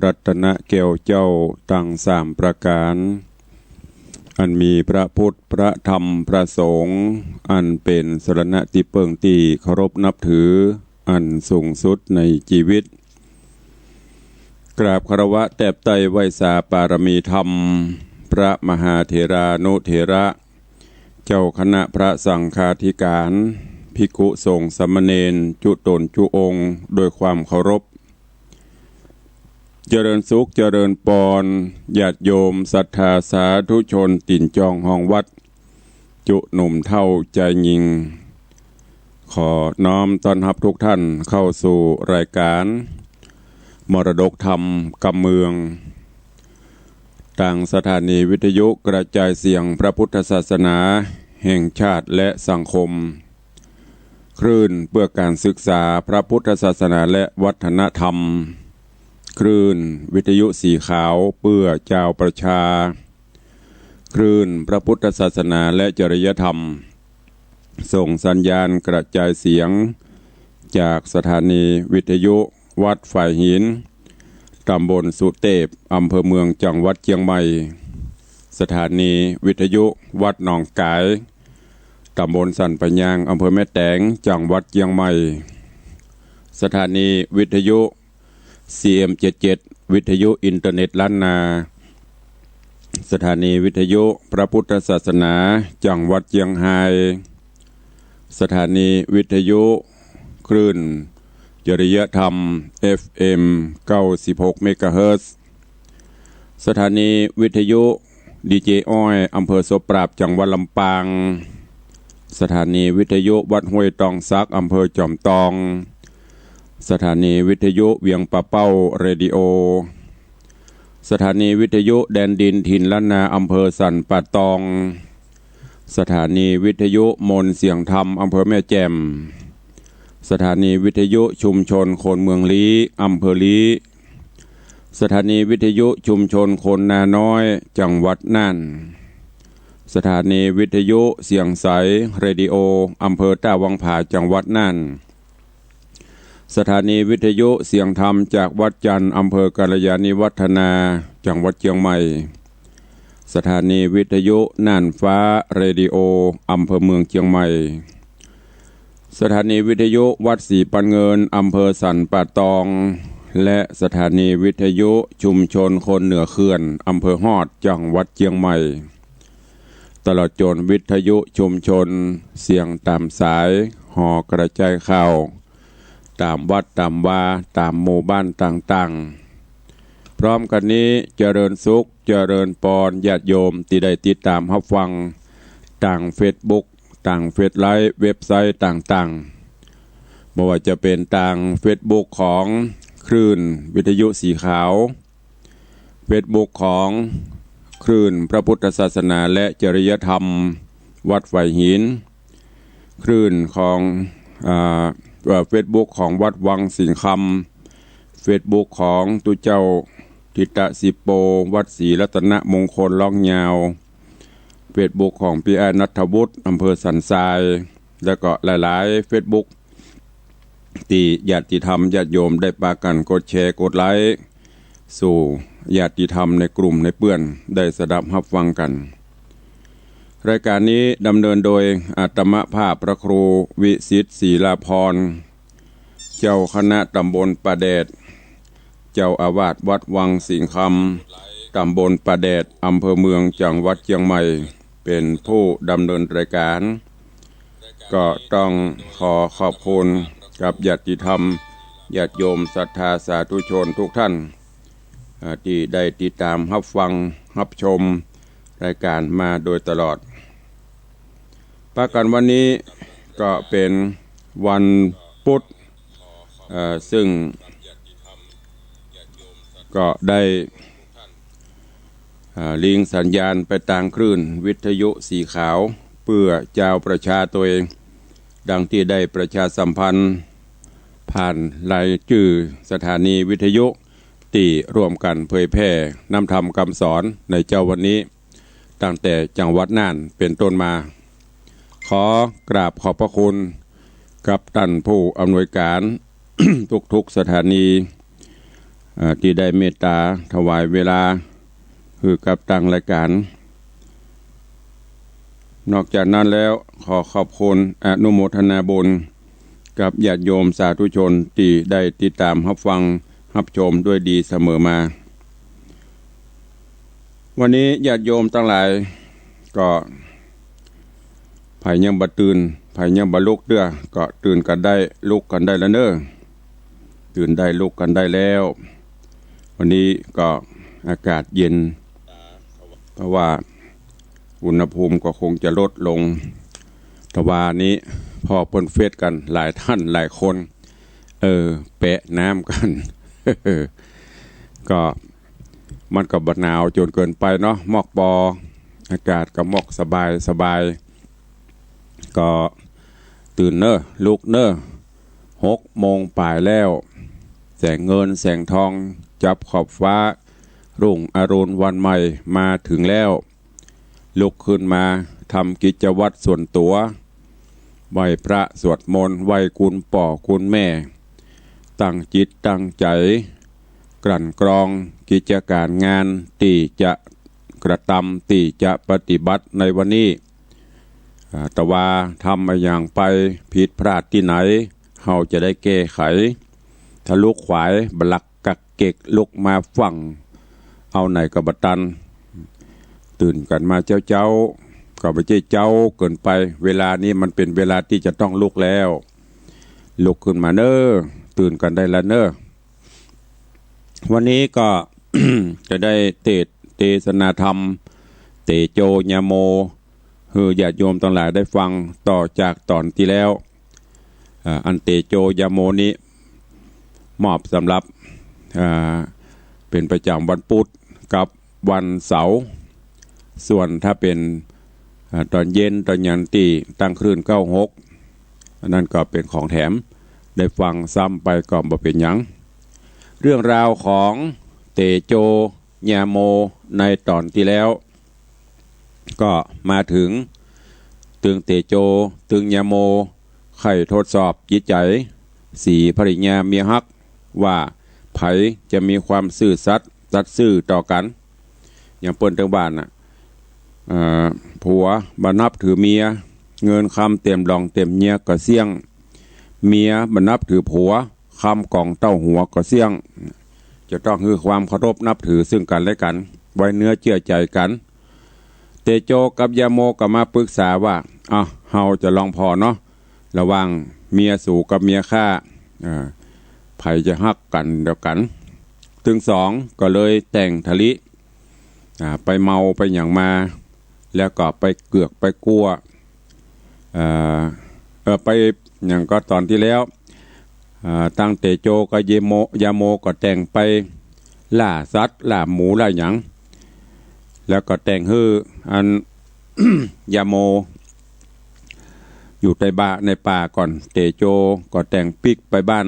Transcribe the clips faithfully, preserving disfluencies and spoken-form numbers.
รัตนะแก้วเจ้าตังสามประก๋าน อันมีพระพุทธ พระธรรม พระสงฆ์ อันเป๋นสรณะตี้เปิ้งตี้เคารพนับถือ อันสูงสุดในจีวิต กราบคารวะแตบไต้ไหว้สาปารมีธรรม พระมหาเถรานุเถระ เจ้าคณะพระสังฆาธิการ ภิกขุสงฆ์สามเณร จุ๊ต๋นจุ๊องค์ โดยความเคารพ เจริญสุข เจริญปอน ญาติโยมศรัทธาสาธุชนตี๋นจองห้องวัด จุ๊หนุ่มเฒ่าจายญิง ขอน้อมต้อนฮับทุกท่านเข้าสู่รายการ มรดกธรรมกำเมือง ตางสถานีวิทยุกระจายเสียงพระพุทธศาสนาแห่งชาติและสังคม คลื่นเพื่อการศึกษาพระพุทธศาสนาและวัฒนธรรม คลื่นวิทยุสีขาวเพื่อจาวประชา คลื่นพระพุทธศาสนาและจริยธรรม ส่งสัญญาณกระจายเสียง จากสถานีวิทยุวัดฝายหิน ตำบลสุเตพ อำเภอเมือง จังหวัดเจียงใหม่ สถานีวิทยุวัดหนองก๋าย ตำบลสันป่ายยาง อำเภอแม่แตง จังหวัดเจียงใหม่ สถานีวิทยุ ซีเอ็มเจ็ดเจ็ด วิทยุอินเทอร์เน็ตล้านนา สถานีวิทยุพระพุทธศาสนา จังหวัดเจียงฮาย สถานีวิทยุคลื่นจริยธรรม เอฟเอ็ม เก้าสิบหกเมกะเฮิรตซ์ สถานีวิทยุดีเจอ้อย อำเภอโสปราบ จังหวัดลำปาง สถานีวิทยุวัดห้วยตองสัก อำเภอจอมตอง สถานีวิทยุเวียงป่าเป้าเรดิโอ สถานีวิทยุแดนดินถิ่นล้านนา อำเภอสันป่าตอง สถานีวิทยุมนต์เสียงธรรม อำเภอแม่แจ่ม สถานีวิทยุชุมชนคนเมืองลี้ อำเภอลี้ สถานีวิทยุชุมชนคนนาน้อย จังหวัดน่าน สถานีวิทยุเสียงใสเรดิโอ อำเภอต้าวังผา จังหวัดน่าน สถานีวิทยุเสียงธรรมจากวัดจันทร์ อำเภอกัลยาณิวัฒนา จังหวัดเจียงใหม่ สถานีวิทยุน่านฟ้าเรดิโอ อำเภอเมืองเจียงใหม่ สถานีวิทยุวัดสีปันเงิน อำเภอสันป่าตอง และสถานีวิทยุชุมชนคนเหนือเขื่อน อำเภอฮอด จังหวัดเจียงใหม่ ตลอดจ๋นวิทยุชุมชนเสียงต๋ามสาย ห่อกระจายข่าว ต๋ามวัดต๋ามวา ต๋ามหมู่บ้านต่างๆ พร้อมกั๋นนี้ เจริญสุข เจริญปอน ญาติโยมตี้ได้ติดต๋ามฮับฟัง ตางเฟซบุ๊ก ตางเฟซไลฟ์ เว็บไซต์ต่างๆ บ่ว่าจะเป๋นตางเฟซบุ๊กของคลื่นวิทยุสีขาว เฟซบุ๊กของคลื่นพระพุทธศาสนาและจริยธรรมวัดฝายหิน คลื่นของ อ่า เอ่อ เฟซบุ๊กของวัดวังสิงห์คำ เฟซบุ๊กของตุ๊เจ้าทิตะสิโป วัดศรีรัตนมงคลล้องยาว เฟซบุ๊กของปี้อ้ายณัฐวุฒิ อำเภอสันทราย แล้วก็หลายๆ เฟซบุ๊ก ตี้ญาติธรรมญาติโยมได้ปากั๋นกดแชร์กดไลก์ สู่ญาติธรรมในกลุ่มในเปื้อนได้สดับฮับฟังกั๋น รายการนี้ดำเนินโดยอาตมาภาพพระครูวิสิทธิ์ ศรีลาภรณ์ เจ้าคณะต๋ำบลป่าแดด เจ้าอาวาสวัดวังสิงห์คำ ต๋ำบลป่าแดด อำเภอเมือง จังหวัดเจียงใหม่ เป๋นผู้ดำเนินรายการ ก็ต้องขอขอบคุณกับญาติธรรม ญาติโยมศรัทธาสาธุชนทุกท่าน อ่า ตี้ได้ติดต๋ามฮับฟังฮับชมรายการมาโดยตลอด ปากั๋นวันนี้ก็เป๋นวันปุ๊ด เอ่อ ซึ่งก็ได้ อ่า ลิงก์สัญญาณไปตางคลื่นวิทยุสีขาว เปื้อจาวประชาตวย ดังตี้ได้ประชาสัมพันธ์ ผ่านรายจื้อสถานีวิทยุ ตี้ร่วมกั๋นเผยแผ่นำธรรมกำสอนในเจ๊าวันนี้ ตั้งแต่จังหวัดน่านเป๋นต้นมา ขอกราบขอบพระคุณกับต้านผู้อำนวยก๋าน ทุกๆ สถานี เอ่อ ตี้ได้เมตต๋าถวายเวลาหื้อกับตางรายก๋าน นอกจากนั้นแล้วขอขอบคุณอนุโมทนาบุญกับญาติโยมสาธุชนตี้ได้ติดต๋ามฮับฟังฮับชมด้วยดีเสมอมา วันนี้ญาติโยมตังหลายก็ ใผยังบ่ตื่น ใผยังบ่ลุกเตื้อ ก็ตื่นกั๋นได้ ลุกกั๋นได้แล้วเน่อ ตื่นได้ลุกกั๋นได้แล้ว วันนี้ก็อากาศเย็น เพราะว่าอุณหภูมิก็คงจะลดลง ตะวานี้พ่อเปิ้นเฟซกั๋นหลายต้านหลายคน เออ แปะน้ำกั๋น ก็ มันก็บ่หนาวจ๋นเกินไปเนาะ มอกปอ อากาศก็มอกสบายสบาย ก็ตื่นเน่อ ลุกเน่อ หกโมงป๋ายแล้ว แสงเงินแสงทองจับขอบฟ้า รุ่งอรุณวันใหม่มาเถิงแล้ว ลุกขึ้นมาทำกิจวัตรส่วนตั๋ว ไหว้พระสวดมนต์ ไหว้คุณป้อคุณแม่ ตั้งจิตตั้งใจ๋ กลั่นกรองกิจก๋ารงานตี้จะกระตำ ตี้จะปฏิบัติในวันนี้ อ่า ตะวาทำอะหยังไปผิดพลาดตี้ไหน เฮาจะได้แก้ไข ถ้าลุกขวายบ่หลัก กักเก็กลุกมาฟั่ง เอาไหนก็บ่ตัน ตื่นกั๋นมาเจ๊าๆ ก็บ่ใจ้เจ๊าเกินไป เวลานี้มันเป๋นเวลาตี้จะต้องลุกแล้ว ลุกขึ้นมาเน่อ ตื่นกั๋นได้ละเน่อ วันนี้ก็ จะได้เตสน์เตสนาธรรม เตโจยาโม หื้อญาติโยมตังหลายได้ฟังต่อจากต๋อนตี้แล้ว อ่า อันเตโจยาโมนี้มอบสำหรับ อ่า เป๋นประจ๋ำวันปุ๊ดกับวันเสาร์ ส่วนถ้าเป๋น อ่า ต๋อนเย็นต๋อนหยังตี้ตั้งคลื่นเก้าหก อันนั้นก็เป๋นของแถม ได้ฟังซ้ำไปก็บ่เป๋นหยัง เรื่องราวของเตโจยาโมในต๋อนตี้แล้ว ก็มาเถิงตึงเตโจ ตึงยาโม ใค่ทดสอบจิตใจ๋ สีภริยาเมียฮัก ว่าใผจะมีความซื่อสัตย์สัตย์ซื่อต่อกั๋น อย่างเปิ้นตึงว่าน่ะ เอ่อ ผัวบ่นับถือเมีย เงินคำเต็มหล่องเต็มเยียก็เสี้ยง เมียบ่นับถือผัว คำก๋องเต้าหัวก็เสี้ยง จะต้องหื้อความเคารพนับถือซึ่งกั๋นและกั๋น ไว้เนื้อเจื้อใจ๋กั๋น เตโจกับยาโมก็มาปึกษาว่า อ่ะ เฮาจะลองผ่อเนาะ ระหว่างเมียสูกับเมียข้า อ่า ใผจะฮักกั๋นเดียวกั๋น ตึงสองก็เลยแต่งทะลิ อ่า ไปเมาไปหยังมา แล้วก็ไปเกือกไปกั๊ว เอ่อ เอ่อ ไปหยังก็ต๋อนตี้แล้ว อ่า ตังเตโจกับยาโม ยาโมก็แต่งไปล่าสัตว์ล่าหมูล่าหยัง แล้วก็แต่งหื้ออัน ยาโม อยู่ใต้บ้านในป่าก่อน เตโจก็แต่งปิ๊กไปบ้าน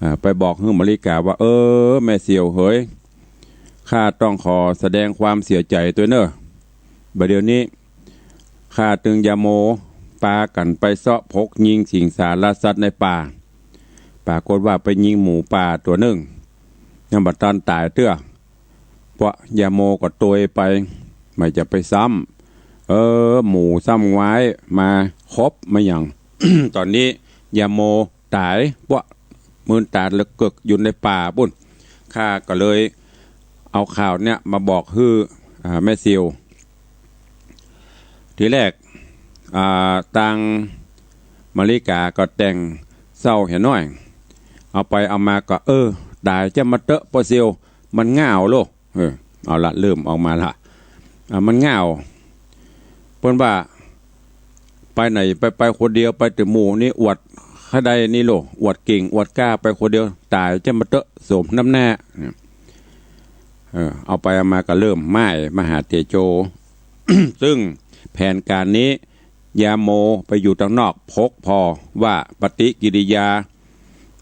อ่า ไปบอกหื้อมะลิกาว่า เออ แม่เสี่ยวเหย ข้าต้องขอแสดงความเสียใจ๋ตวยเน่อ บ่าเดี่ยวนี้ ข้าตึงยาโม ปากั๋นไปเซาะพกยิงสิงสารสัตว์ในป่า ปรากฏว่าไปยิงหมูป่าตั๋วนึ่ง ยังบ่ตันต๋ายเตื้อ เพราะยาโมก็ตวยไป ไม่จะไปซ้ำ เออ หมูซ้ำงว้ายมาครบมาหยัง ต๋อนนี้ยาโม ต๋าย เพราะมืนต๋าเลิกเกิกอยู่ในป่าปู๊น ข้าก็เลยเอาข่าวเนี้ยมาบอกหื้อ อ่า แม่เสี่ยว ทีแรก อ่า ตังมะลิกาก็แต่งเศร้าเหียน้อย เอาไปเอามาก็ เออ ต๋ายจะมาเต๊อะป้อเสี่ยว มันง่าวโลก เออ เอาละ เริ่มออกมาละ อ่า มันง่าว เปิ้นว่า ไปไหนไป ไปคนเดียว ไปแต่หมู่นี่อวดใค่ได้นี่โลก อวดเก่งอวดกล้าไปคนเดียว ต๋ายจะมาเต๊อะ สมน้ำหน้า เนี่ย เออ เอาไปเอามาก็เริ่มม่ายมาหาเตโจ ซึ่งแผนก๋านนี้ ยาโมไปอยู่ตังนอก พกผ่อว่าปฏิกิริยา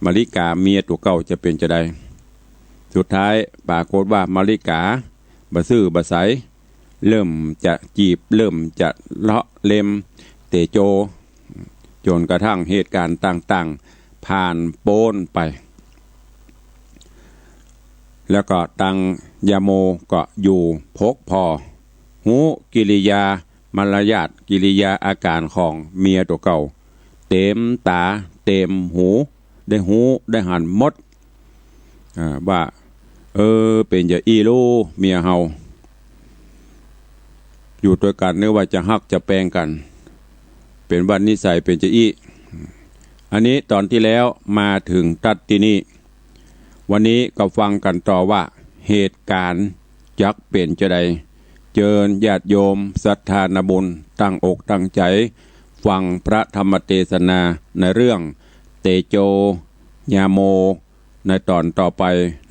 มะลิกาเมียตั๋วเก่าจะเป๋นจาใด สุดท้ายปรากฏว่ามะลิกาบ่ซื่อบ่ใส เริ่มจะจีบ เริ่มจะเลาะเล็มเตโจ จ๋นกระทั่งเหตุก๋ารณ์ต่างๆ ผ่านป๊นไป แล้วก็ตังยาโมก็อยู่ปกป้อง ฮู้กิริยามารยาท กิริยาอาก๋านของเมียตั๋วเก่า เต็มต๋าเต็มหู ได้ฮู้ได้หันหมด อ่า ว่า เออ เป๋นจาอี้ลูเมียเฮา อยู่ตวยกั๋นนึกว่าจะฮักจะแปงกั๋น เป๋นว่านิสัยเป๋นจาอี้ อันนี้ต๋อนตี้แล้ว มาเถิงตั๊ดตี้นี่ วันนี้ก็ฟังกั๋นต่อว่า เหตุก๋ารณ์จักเป๋นจาใด เจิญญาติโยมศรัทธานาบุญตั้งอกตั้งใจ๋ฟังพระธรรมเตสนาในเรื่องเตโจยาโม ในต๋อนต่อไป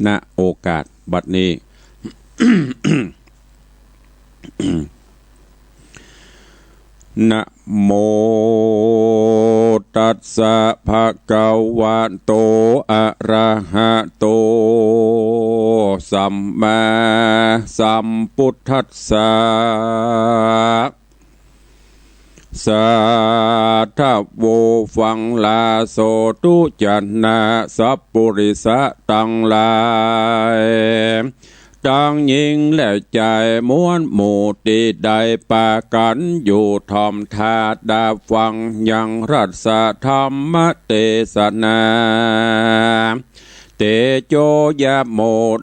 ณ โอกาสบัดนี้ นะโมตัสสะ ภะคะวะโต อะระหะโต สัมมาสัมพุทธัสสะ สาธะโว ฟังลาโสธุ จะนะสัพปุริสะตังหลาย ตังญิงและจาย มวลหมู่ตี้ได้ปากั๋นอยู่ถ่อมท่าดาฟังยังรัสธรรมเตสนา เตโจยาโม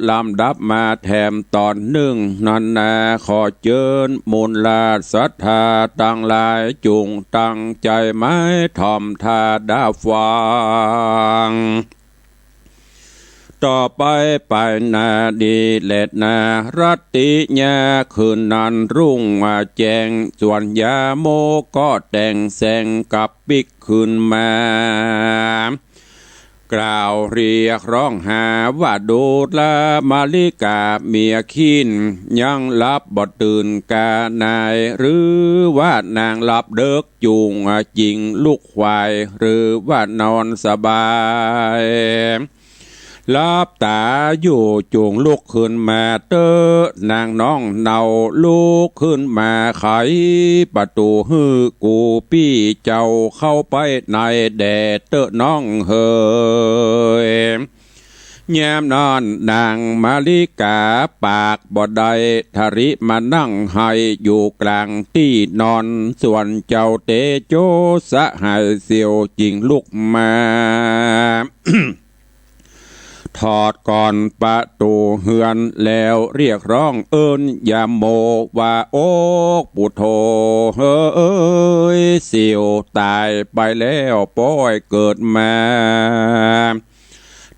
ลำดับมาแถมต๋อนนึ่งนั้นนา ขอเจิญมูลศรัทธาตังหลาย จุ่งตั้งใจ๋หมายถ่อมท่าดาฟัง ต่อไปไปหน้านี้แลนา รัตติยาคืนนั้นรุ่งแจ้ง ส่วนยาโมก็แต่งแสงกับปิ๊กคืนมา กล่าวเรียกร้องหาว่า ดูรา มาริกาเมียขี้น ยังหลับบ่ตื่นกาไหน หรือว่านางหลับเดิ็ก จุ่งจิ่งลุกไหว หรือว่านอนสบาย หลับต๋าอยู่จุ่งลุกคืนมาเต๊อะ นางน้องเนาลุกคืนมาไขประตู๋หื้อกูปี้เจ้าเข้าไปในแด่เต๊อะน้องเหย ยามนั้นนางมาริกาปากบ่ได้ ทะริมานั่งไห้อยู่ก๋างตี้นอน ส่วนเจ้าเตโจสหายเสี่ยวจิ่งลุกมา ถอดก่อนประตู๋เฮือนแล้วเรียกร้องเอิ้นยาโมว่า โอ๊กปุโธเฮย เสี่ยวต๋ายไปแล้ว ป้อยเกิดมา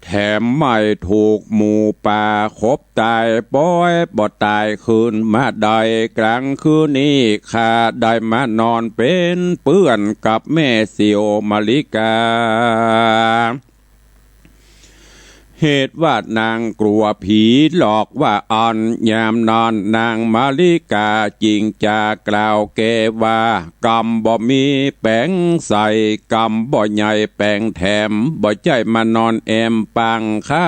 แถมไม่ถูกหมูป่าขบต๋าย ป้อยบ่ต๋ายคืนมาได้ ก๋างคืนนี้ข้าได้มานอนเป๋นเปื้อนกับแม่เสี่ยวมาริกา เหตุว่านางกลัวผีหลอกว่าอั้น ยามนั้นนางมาริกาจิ่งจะกล่าวแก่ว่า ก๋ำบ่มีแป๋งใส่ ก๋ำบ่ใหญ่แป๋งแถม บ่ใจ้มานอนแอมปางข้า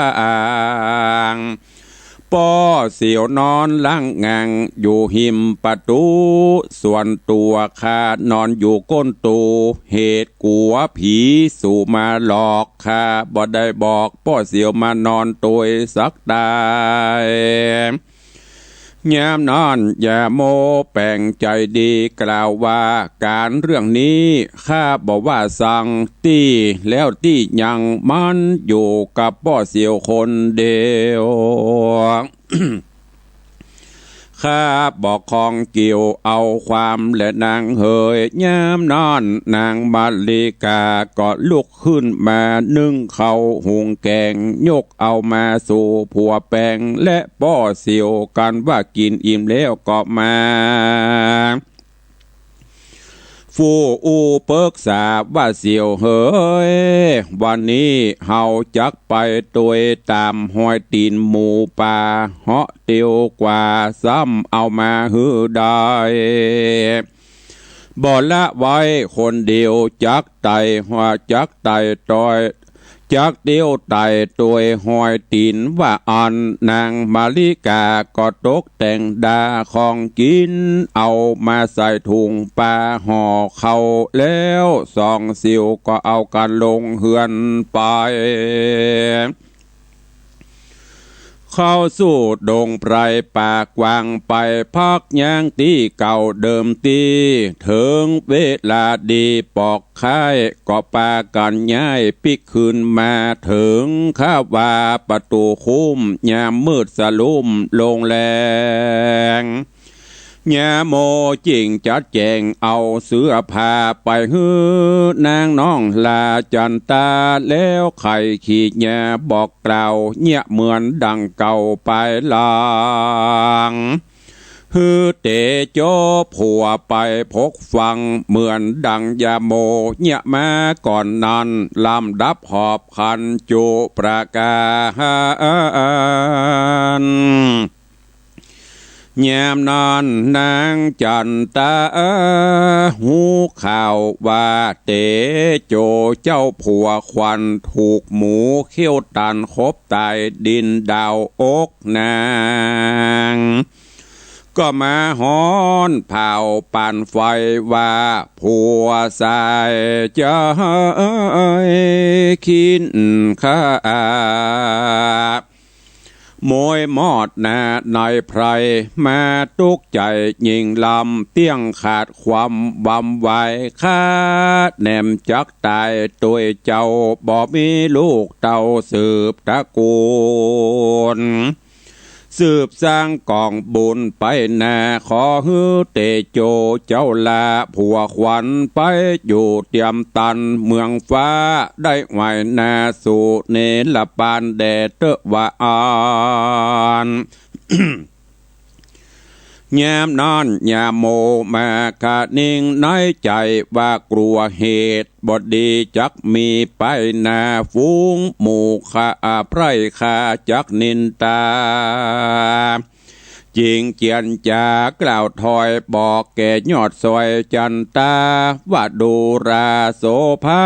ง ป้อเสี่ยวนอนหลังงั่งอยู่ฮิมประตู๋ ส่วนตั๋วข้านอนอยู่ก้นตู๋ เหตุกั๋วผีสู่มาหลอก ข้าบ่ได้บอกป้อเสี่ยวมานอนตวยสักตาย ยามนั้นยาโมแป๋งใจ๋ดีกล่าวว่า ก๋านเรื่องนี้ข้าบ่ว่าสังตี้แล้วตี้ยัง มันอยู่กับป้อเสี่ยวคนเดียว ข้าบ่ข้องเกี่ยวเอาความแลนางเหย ยามนั้นนางมาริกาก็ลุกขึ้นมานึ่งข้าวหุงแก๋ง ยกเอามาสู่ผัวแป๋งและป้อเสี่ยว กันว่ากิ๋นอิ่มแล้วก็มา ฟู่อู้ปึกษาว่า เสี่ยวเหย วันนี้เฮาจักไปตวยต๋ามฮอยตี๋นหมูป่า เหาะเตียวกว่า ซ้ำเอามาหื้อได้ บ่ละไว้คนเดียว จักไต่หัว จักไต่ตวย จักเตียวไต่ตวยฮอยตี๋นว่าอั้น นางมาริกาก็ตกแต่งดาของกิ๋น เอามาใส่ถุงปาห่อข้าวแล้ว สองเสี่ยวก็เอากั๋นลงเฮือนไป เข้าสู่ดงไพรป่ากว้างไป พักยังตี้เก่าเดิมตี้ เถิงเวลาดีปอก ใค่ก็ปากั๋นย้ายปิ๊กคืนมา เถิงคาวาประตู๋คุ้ม ยามมืดสะลุ้มลงแลง ญาโมจึงจัดแจ๋งเอาเสื้อผ้า ไปหื้อนางน้องหล้าจั๋นตา แล้วไขขี่ญาบอกกล่าว เยียะเหมือนดังเก่าไปหลัง หื้อเตโจผัวไปพกฟัง เหมือนดังญาโมเยียะมาก่อนนั้น ลำดับหอบขันจุประก๋าน ยามนั้นนางจั๋นตาฮู้ข่าวว่า เตโจเจ้าผัวขวัญถูกหมูเขี้ยวตันขบต๋าย ดินดาวอกนาง ก็มาฮ้อนเผาปานไฟว่า ผัวสายใจ๋คิ้นข้า โมยมอดหน้าในไพร มาตุ๊กใจ๋ยิ่งลำ เตี้ยงขาดความหวำไหว ข้าแหนมจักต๋ายตวยเจ้า บ่มีลูกเต้าสืบตระกูล สืบสร้างก๋องบุญไปหน้า ขอหื้อเตโจเจ้าหล้าผัวขวัญ ไปอยู่เตียมตันเมืองฟ้า ได้ไหวหน้าสู่เนรปานแด่เต๊อะว่าอั้น ยามนั้นญาโมมาคะนิงในใจ๋ว่ากลัวเหตุบ่ดีจักมีไปหน้า ฝูงหมู่ข้าไพร่ข้าจักนินตา จึงเจียรจ๋ากล่าวถอยบอกแก่ยอดซอยจั๋นตา ว่าดูราโสภา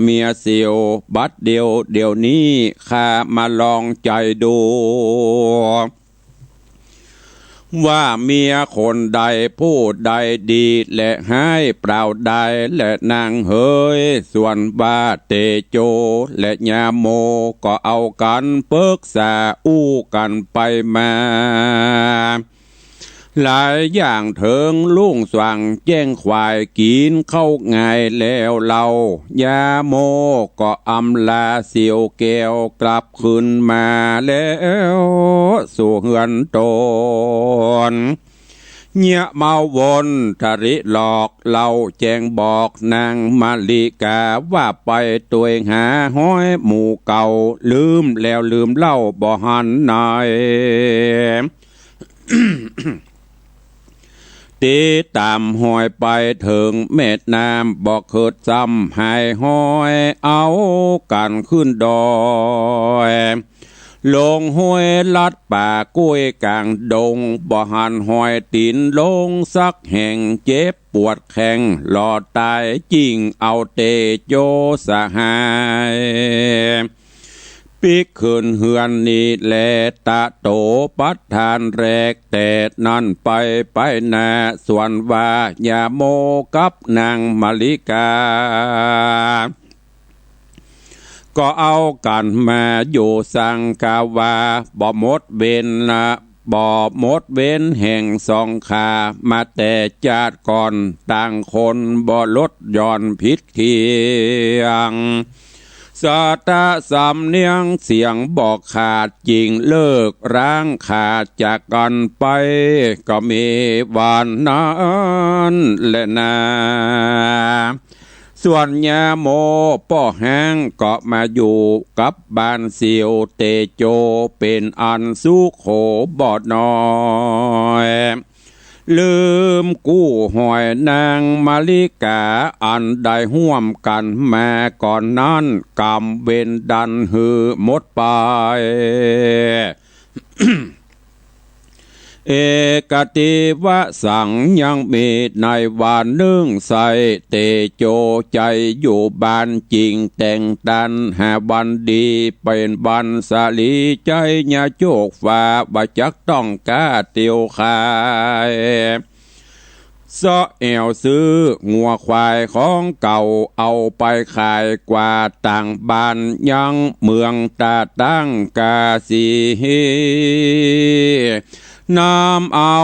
เมียเสี่ยวบัดเดี่ยว เดี๋ยวนี้ข้ามาลองใจ๋ดู ว่าเมียคนใดผู้ใดดีและฮ้ายเปล่าใดแลนางเหย ส่วนว่าเตโจและญาโมก็เอากั๋นปึกษาอู้กั๋นไปมา หลายอย่างเถิงลุ่งสว่างแจ้งขวาย กิ๋นข้าวงายแล้วเล่า ญาโมก็อำลาเสี่ยวแก้วกลับคืนมาแล้วสู่เฮือนต๋น เยียะเมาวนทะริหลอกเล่าแจ้งบอกนางมะลิกา ว่าไปตวยหาฮ้อยหมู่เก่า ลืมแล้วลืมเล่าบ่หันไหน ติดต๋ามฮ้อยไปเถิงแม่น้ำ บ่เคิดซ้ำหายฮ้อย เอากั๋นขึ้นดอย ลงห้วยลัดป่าก้วยก๋างดง บ่หันฮ้อยตี๋นลงสักแห่ง เจ็บปวดแข้งหล่อต๋าย จึงเอาเตโจสหาย ปิ๊กคืนเฮือนนี้แล ตะโตปัฏฐานแรก แต่นั้นไป ไปหน้า ส่วนว่าญาโมกับนางมะลิกา ก็เอากั๋นมาอยู่สังคาวา บ่หมดเวรนะ บ่หมดเวรแห่งสองข้า มาแต่จาติก่อน ต่างคนบ่ลดหย่อนผิดเคียง สะตะสำเนียงเสียงบ่ขาด จึงเลิกร้างขาดจากกั๋นไป ก็มีวันนั้นแลนา ส่วนญาโมป้อแฮ้งก็มาอยู่กับบ้านเสี่ยวเตโจ เป๋นอันสุขโขบ่น้อย ลืมกู้ฮ้อยนางมะลิกา อันได้ฮ่วมกั๋นมาก่อนนั้น ก๋รรมเวรดันหื้อหมดไป เอกติวสัง ยังมีในวันนึ่งใส่ เตโจใจ๋อยู่บ้านจึงแต่งตันหาวันดี เป๋นวันสาลีใจ๋ญาโจกฟ้า บ่จักต้องกล้าเตียวขาย เซาะแอ่วซื้องัวควายของเก่า เอาไปขายกว่าต่างบ้านยังเมือง ต๋าตั้งกาสี นำเอา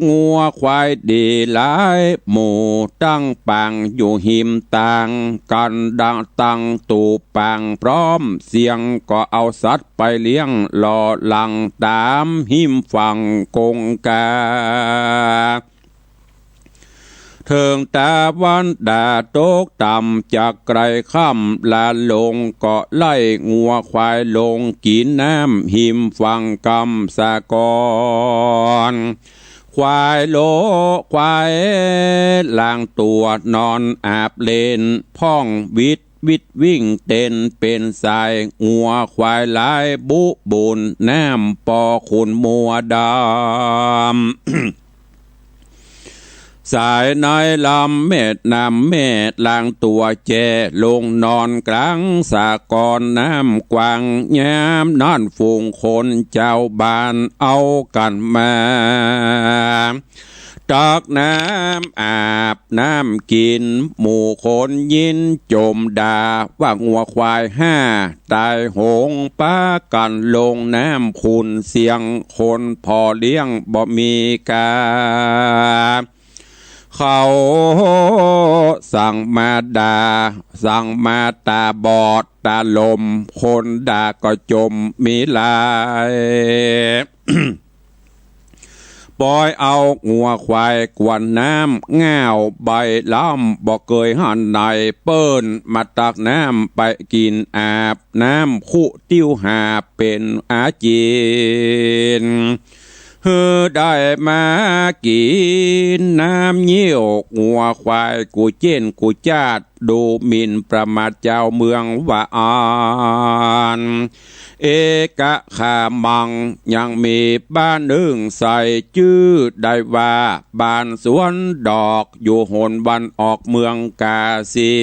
งัวควายดีหลายหมู่ ตั้งปางอยู่ฮิมตางกั๋นดัง ตั้งตูปางพร้อมเสียง ก็เอาสัตว์ไปเลี้ยงหล่อหลังต๋ามฮิมฝั่งกงกา เถิงตะวันดาตกต่ำ จะใก้ค่ำละลง ก็ไล่งัวควายลงกิ๋นน้ำฮิมฝั่งกำสะก่อน ควายโลควายล้างตั๋วนอนอาบเลน พ่องวิดวิดวิ่งเต้นเป๋นสาย งัวควายหลายบุบุญ น้ำปอขุ่นมัวดำ สายในลำแม่น้ำแม่ ล้างตั๋วแจ้ลงนอนก๋างสะก่อนน้ำกว้าง ยามนั้นฝูงคนจาวบ้านเอากั๋นมา ตักน้ำอาบน้ำกิ๋น หมู่คนยินจมด่า ว่างัวควายห้าต๋ายโหง ปากั๋นลงน้ำขุ่นเสียง คนผ่อเลี้ยงบ่มีกา เขาสั่งมาด่า สั่งมาต๋าบอดต๋าหลม คนด่าก็จมมีหลาย ปอยเอางัวควายกวนน้ำ ง่าวใบล้ำบ่เกยหันไหน เปิ้นมาตักน้ำไปกิ๋น อาบน้ำคุติ้วหาเป๋นอาจีน หื้อได้มากิ๋นน้ำเยี่ยวงัวควาย กูเจ๊นกูจ๊าด ดูหมิ่นประมาทจาวเมืองว่าอั้น เอกะขามัง ยังมีบ้านนึ่งใส่จื้อได้ว่าบ้านสวนดอก อยู่หนวันออกเมืองกาสี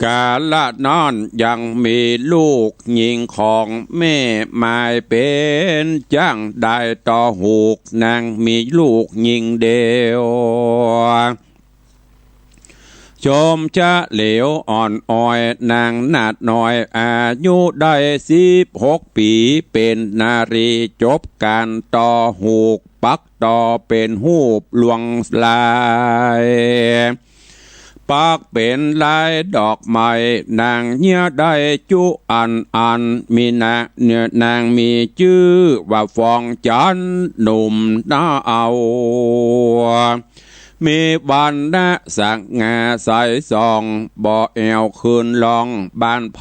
กาละนั้นยังมีลูกญิงของแม่หมายเป๋นจ้างได้ต่อหูก นางมีลูกญิงเดียว ชมจะเหลวอ่อนอ้อย นางนาดน้อยอายุได้สิบหกปี๋ เป๋นนารีจบก๋านต่อหูก ปักต่อเป๋นฮูปลวงลาย ปักเป๋นลายดอกไม้ นางเยียะได้จุอันอัน มีนา นางมีจื้อว่าฟองจันทร์ หนุ่มนาเอา มีวรรณะสง่าใสส่อง บ่แอ่วเคินลองบ้านใผ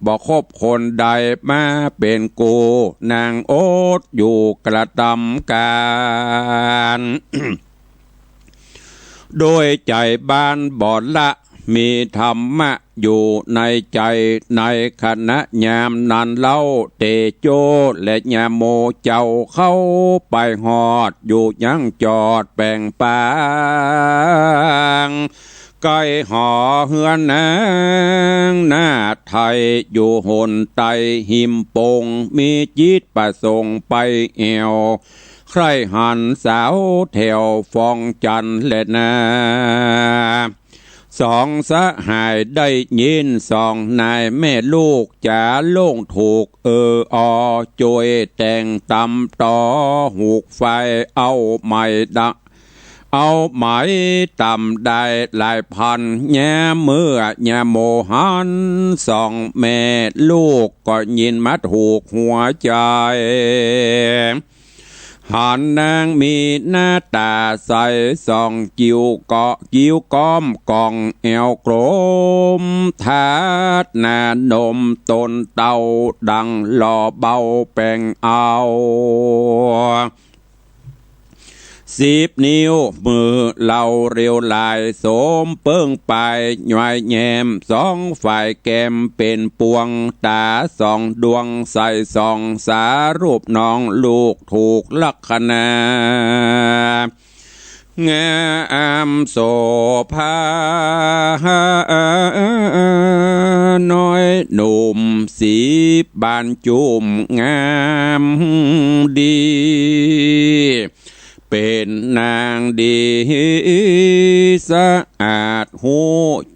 บ่คบคนใดมาเป๋นกู้ นางอดอยู่กระตำก๋าน โดยใจ๋บ้านบ่ละ มีธรรมะอยู่ในใจ๋ ในขณะยามนั้นเล่า เตโจและยาโมเจ้าเข้าไปฮอด อยู่ยังจอดแป๋งปาง ใก้หอเฮือนนางนาฏไทย อยู่หนใต้ฮิมปง มีจิตประสงค์ไปแอ่ว ใคร่หันสาวแถวฟองจันทร์แลนา สองสหายได้ยินสองนายแม่ลูกจ๋าโล่งถูก เออออ จ้วยแต่งตำต่อหูกไฟ เอาไหมดะ เอาไหมตำได้หลายพัน ยามเมื่อยาโมหันสองแม่ลูก ก็ยินมาถูกหัวใจ๋ หันนางมีหน้าต๋าใสส่อง กิ้วเกาะกิ้วก้อมก่อง แอ่วกลมทาดหน้านม ตนเต้าดังหล่อเบาแป๋งเอา สิบนิ้วมือเหล่าเรียวลาย สมเปิ้งปายย้อยแย้ม สองฝ่ายแก้มเป๋นปวง ต๋าสองดวงใสส่อง สารูปน้องลูกถูกลักขณะ งามโสภา น้อยหนุ่มสีบานจุ่มงามดี เป๋นนางดีสะอาด ฮู้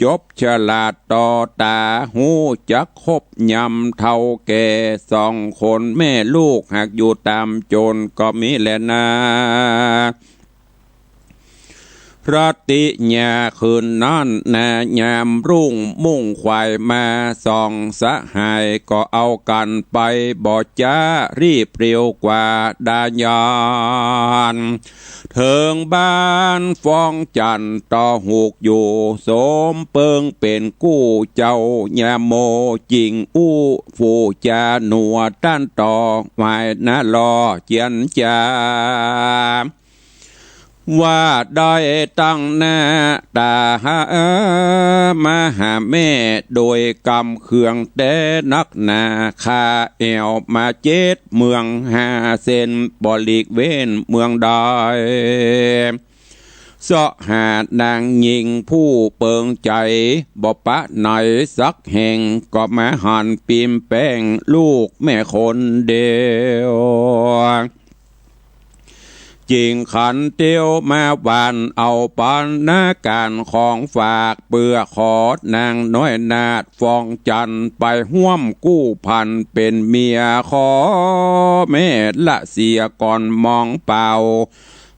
จบฉลาดต่อต๋า ฮู้จักคบยำเฒ่าแก่ สองคนแม่ลูกหากอยู่ต๋ามจนก็มีแลนา ราตรียามคืนนั้นนา ยามรุ่งมุ่งไขว่มา สองสหายก็เอากั๋นไปบ่จ๊า รีบเร็วกว่าดายัน เถิงบ้านฟ้องจันทน์ต่อหูกอยู่ สมเปิงเป๋นกู้เจ้า ยาโมจึงอู้ฟู่จ๋าหนัวต้านต่อ ไหว้หน้าลอเจียรจ๋า ว่าได้ตั้งหน้าต๋าหา มาหาแม่โดยกำเคืองแต๊นักหนา ข้าแอ่วมาเจ็ดเมืองห้าเส้น บ่หลีกเว้นเมืองใด เซาะหานางญิงผู้เปิงใจ๋ บ่ปะไหนสักแห่ง ก็มาหันปิมแป้งลูกแม่คนเดียว จึงขันเตียวมาหว่านเอาปัณณาก๋านของฝาก เปื้อขอนางน้อยนาฏฟ้องจันทน์ ไปฮ่วมกู้พันเป๋นเมีย ขอแม่ละเสียก่อนมองเป่า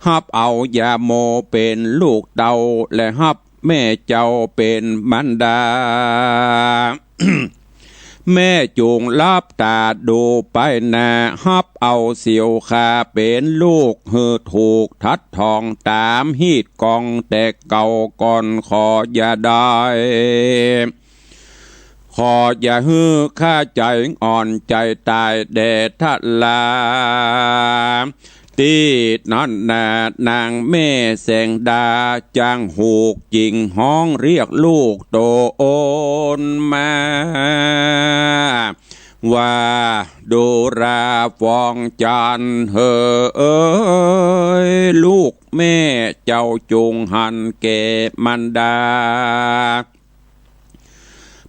ฮับเอายาโมเป๋นลูกเต้า และฮับแม่เจ้าเป๋นมารดา แม่จุ่งลับต๋าดูไปหน้า ฮับเอาเสียวข้าเป๋นลูก หื้อถูกทัดทองต๋ามฮีตกอง แต่เก่าก่อนขออย่าได้ ขออย่าหื้อข้าใจ๋อ่อนใจ๋ต๋ายแด่ทะลา ตี้นั้นนา นางแม่แสงดาจ้างหูกจึงฮ้องเรียกลูกต๋นมา ว่าดูราฟ้องจันทน์เหย ลูกแม่เจ้าจุ่งหันแก่มารดา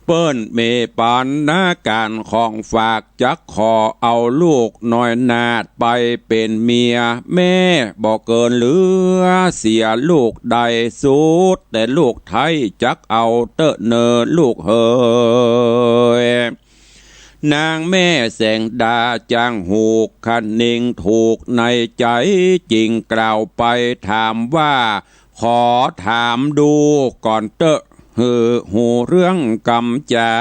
เปิ้นมีปัณณาก๋านของฝาก จักขอเอาลูกน้อยนาฏไปเป๋นเมีย แม่บ่เกินเหลือเสียลูกใดสุด แต่ลูกไท้จักเอาเต๊อะเน่อลูกเหย นางแม่แสงดาจ้างหูกคะนิงถูกในใจ๋ จึงกล่าวไปถามว่า ขอถามดูก่อนเต๊อะ หื้อฮู้เรื่องกำจา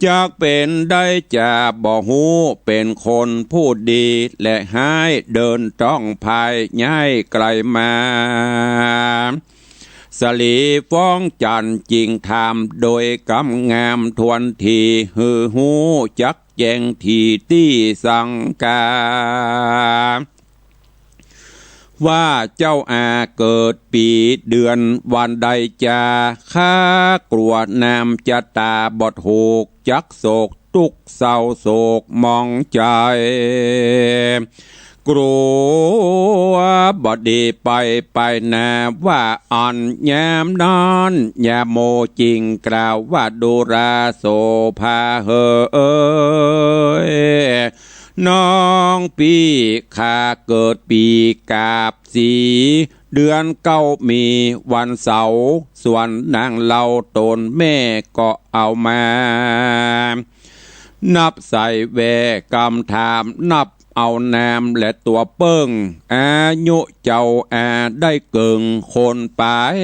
จักเป๋นได้จาบ่ฮู้ เป๋นคนผู้ดีและฮ้าย เดินต้องพายย้ายไกลมา สลีฟ้องจันทน์จึงถามโดยกำงามถ้วนที หื้อฮู้จักแจ้งทีตี้สังกา ว่าเจ้าอาเกิดปี๋เดือนวันใดจา ข้ากลัวนามจะต๋าบ่ถูก จักโศกตุ๊กข์เศร้าโศกหมองใจ๋ กลัวบ่ดีไปไปนา ว่าอั้นยามนั้น ยาโมจึงกล่าวว่า ดูราโสภาเหย น้องปี้ข้าเกิดปี๋กาบสี เดือนเก้ามีวันเสาร์ ส่วนนางเล่าต๋นแม่ก็เอามา นับใส่แว่กำถาม นับเอานามและตั๋วเปิ้ง อายุเจ้าอาได้เกิ่งคนป๋าย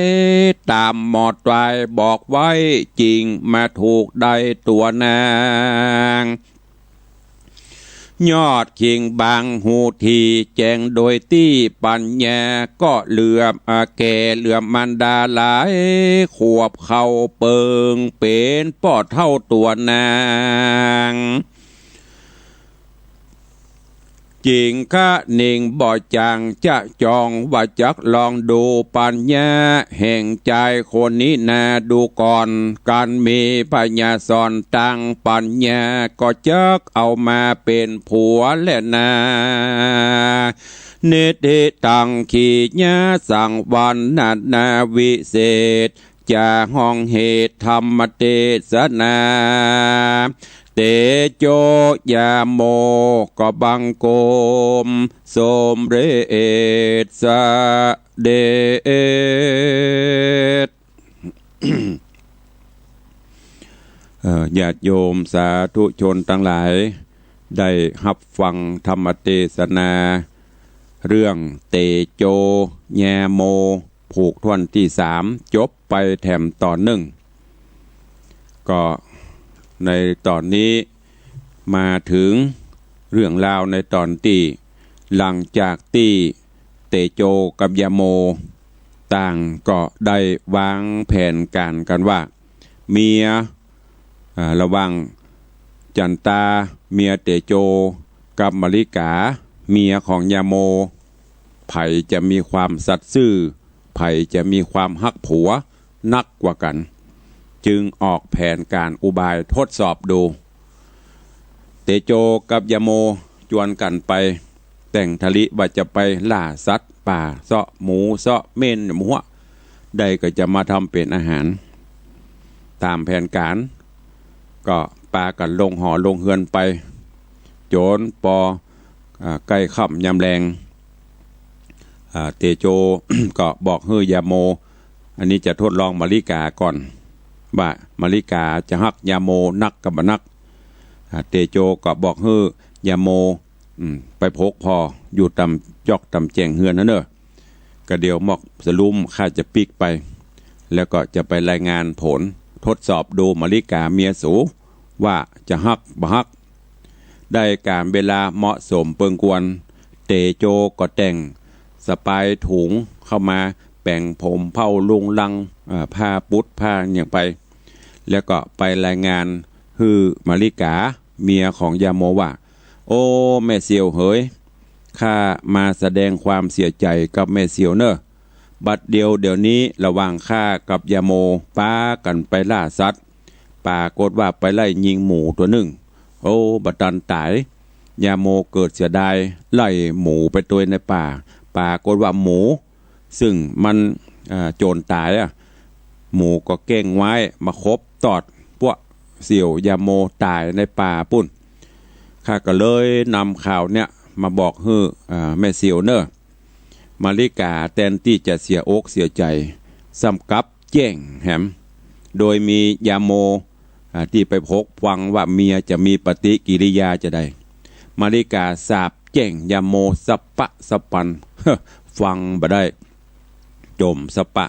ต๋ามหมอตวายบอกไว้ จึงมาถูกได้ตั๋วนาง ยอดคิงบางฮู้ที แจ้งโดยตี้ปัญญา ก็เหลือ อ่า แก่เหลือมารดาหลาย ขวบเข้าเปิงเป๋นป้อเฒ่าตั๋วนาง จึงคะนิงบ่จางจะจอง ว่าจักลองดูปัญญาแห่งจายคนนี้นาดูก่อน กันมีพญาสอนตังปัญญา ก็จักเอามาเป๋นผัวแลนา นิทธิตัง ขีญาสัง วรรณนาวิเศษ จะฮ้องเหตุธรรมเตสนา เต เตโจยาโม ก็บังคมสมเร็จเสด็จ เอ่อ ญาติโยมสาธุชนตังหลาย ได้ฮับฟังธรรมเตสนา เรื่องเตโจยาโม ผูกถ้วนตี้สาม จบไปแถมต๋อนนึ่ง ก็ในต๋อนนี้มาเถิงเรื่องราวในต๋อนตี้ หลังจากตี้เตโจกับยาโมต่างก็ได้วางแผนก๋านกั๋นว่า เมีย อ่า ระหว่างจันตาเมียเตโจกับมะลิกาเมียของยาโม ใผจะมีความสัตย์ซื่อ ใผจะมีความฮักผัวนักกว่ากั๋น จึงออกแผนก๋านอุบายทดสอบดู เตโจกับยาโมจวนกั๋นไป แต่งถะลิว่าจะไปล่าสัตว์ป่า เซาะหมูเซาะเม่นหมู ได้ก็จะมาทำเป๋นอาหาร ต๋ามแผนก๋าน ก็ปากั๋นลงหอลงเฮือนไป จ๋นปอ อ่า ใก้ค่ำยามแลง อ่า เตโจ ก็บอกหื้อยาโม อันนี้จะทดลองมะลิกาก่อน ว่ามะลิกาจะฮักยาโมนักกับบ่นัก อ่า เตโจก็บอกหื้อยาโม อืม ไปพกผ่ออยู่ต๋ามจอกต๋ามแจ้งเฮือนหั้นเน่อ ก็เดี๋ยวหมอกสะลุ้มข้าจะปิ๊กไป แล้วก็จะไปรายงานผลทดสอบดูมะลิกาเมียสู ว่าจะฮักบ่ฮัก ได้ก๋านเวลาเหมาะสมเปิงควร เตโจก็แต่งสะปายถุงเข้ามา แป๋งผมเผ้าลุงลัง อ่า ผ้าปุ๊ดผ้าหยังไป แล้วก็ไปรายงานหื้อมะลิกาเมียของยาโมว่า โอ้ แม่เสี่ยวเหย ข้ามาแสดงความเสียใจ๋กับแม่เสี่ยวเน่อ บัดเดียวเดี๋ยวนี้ระหว่างข้ากับยาโมปากั๋นไปล่าสัตว์ ปรากฏว่าไปไล่ยิงหมูตั๋วนึ่ง โอ้ บ่ตันต๋าย ยาโมเกิดเสียดาย ไล่หมูไปตวยในป่า ปรากฏว่าหมู ซึ่งมัน อ่า โจ๋นต๋ายอะ หมูก็เก้งว้ายมาขบตอด ปวกเสี่ยวยาโมต๋ายในป่าปู้น ข้าก็เลยนำข่าวเนี้ยมาบอกหื้อ อ่า แม่เสี่ยวเน่อ มะลิกาแตนตี้จะเสียอกเสียใจ๋ ซ้ำกลับแจ้งแหม โดยมียาโม อ่า ตี้ไปพกฟังว่าเมียจะมีปฏิกิริยาจาใด มะลิกาสาปแจ้งยาโมสะปะสะปัน ฟังบ่ได้ จ๋มสะปะ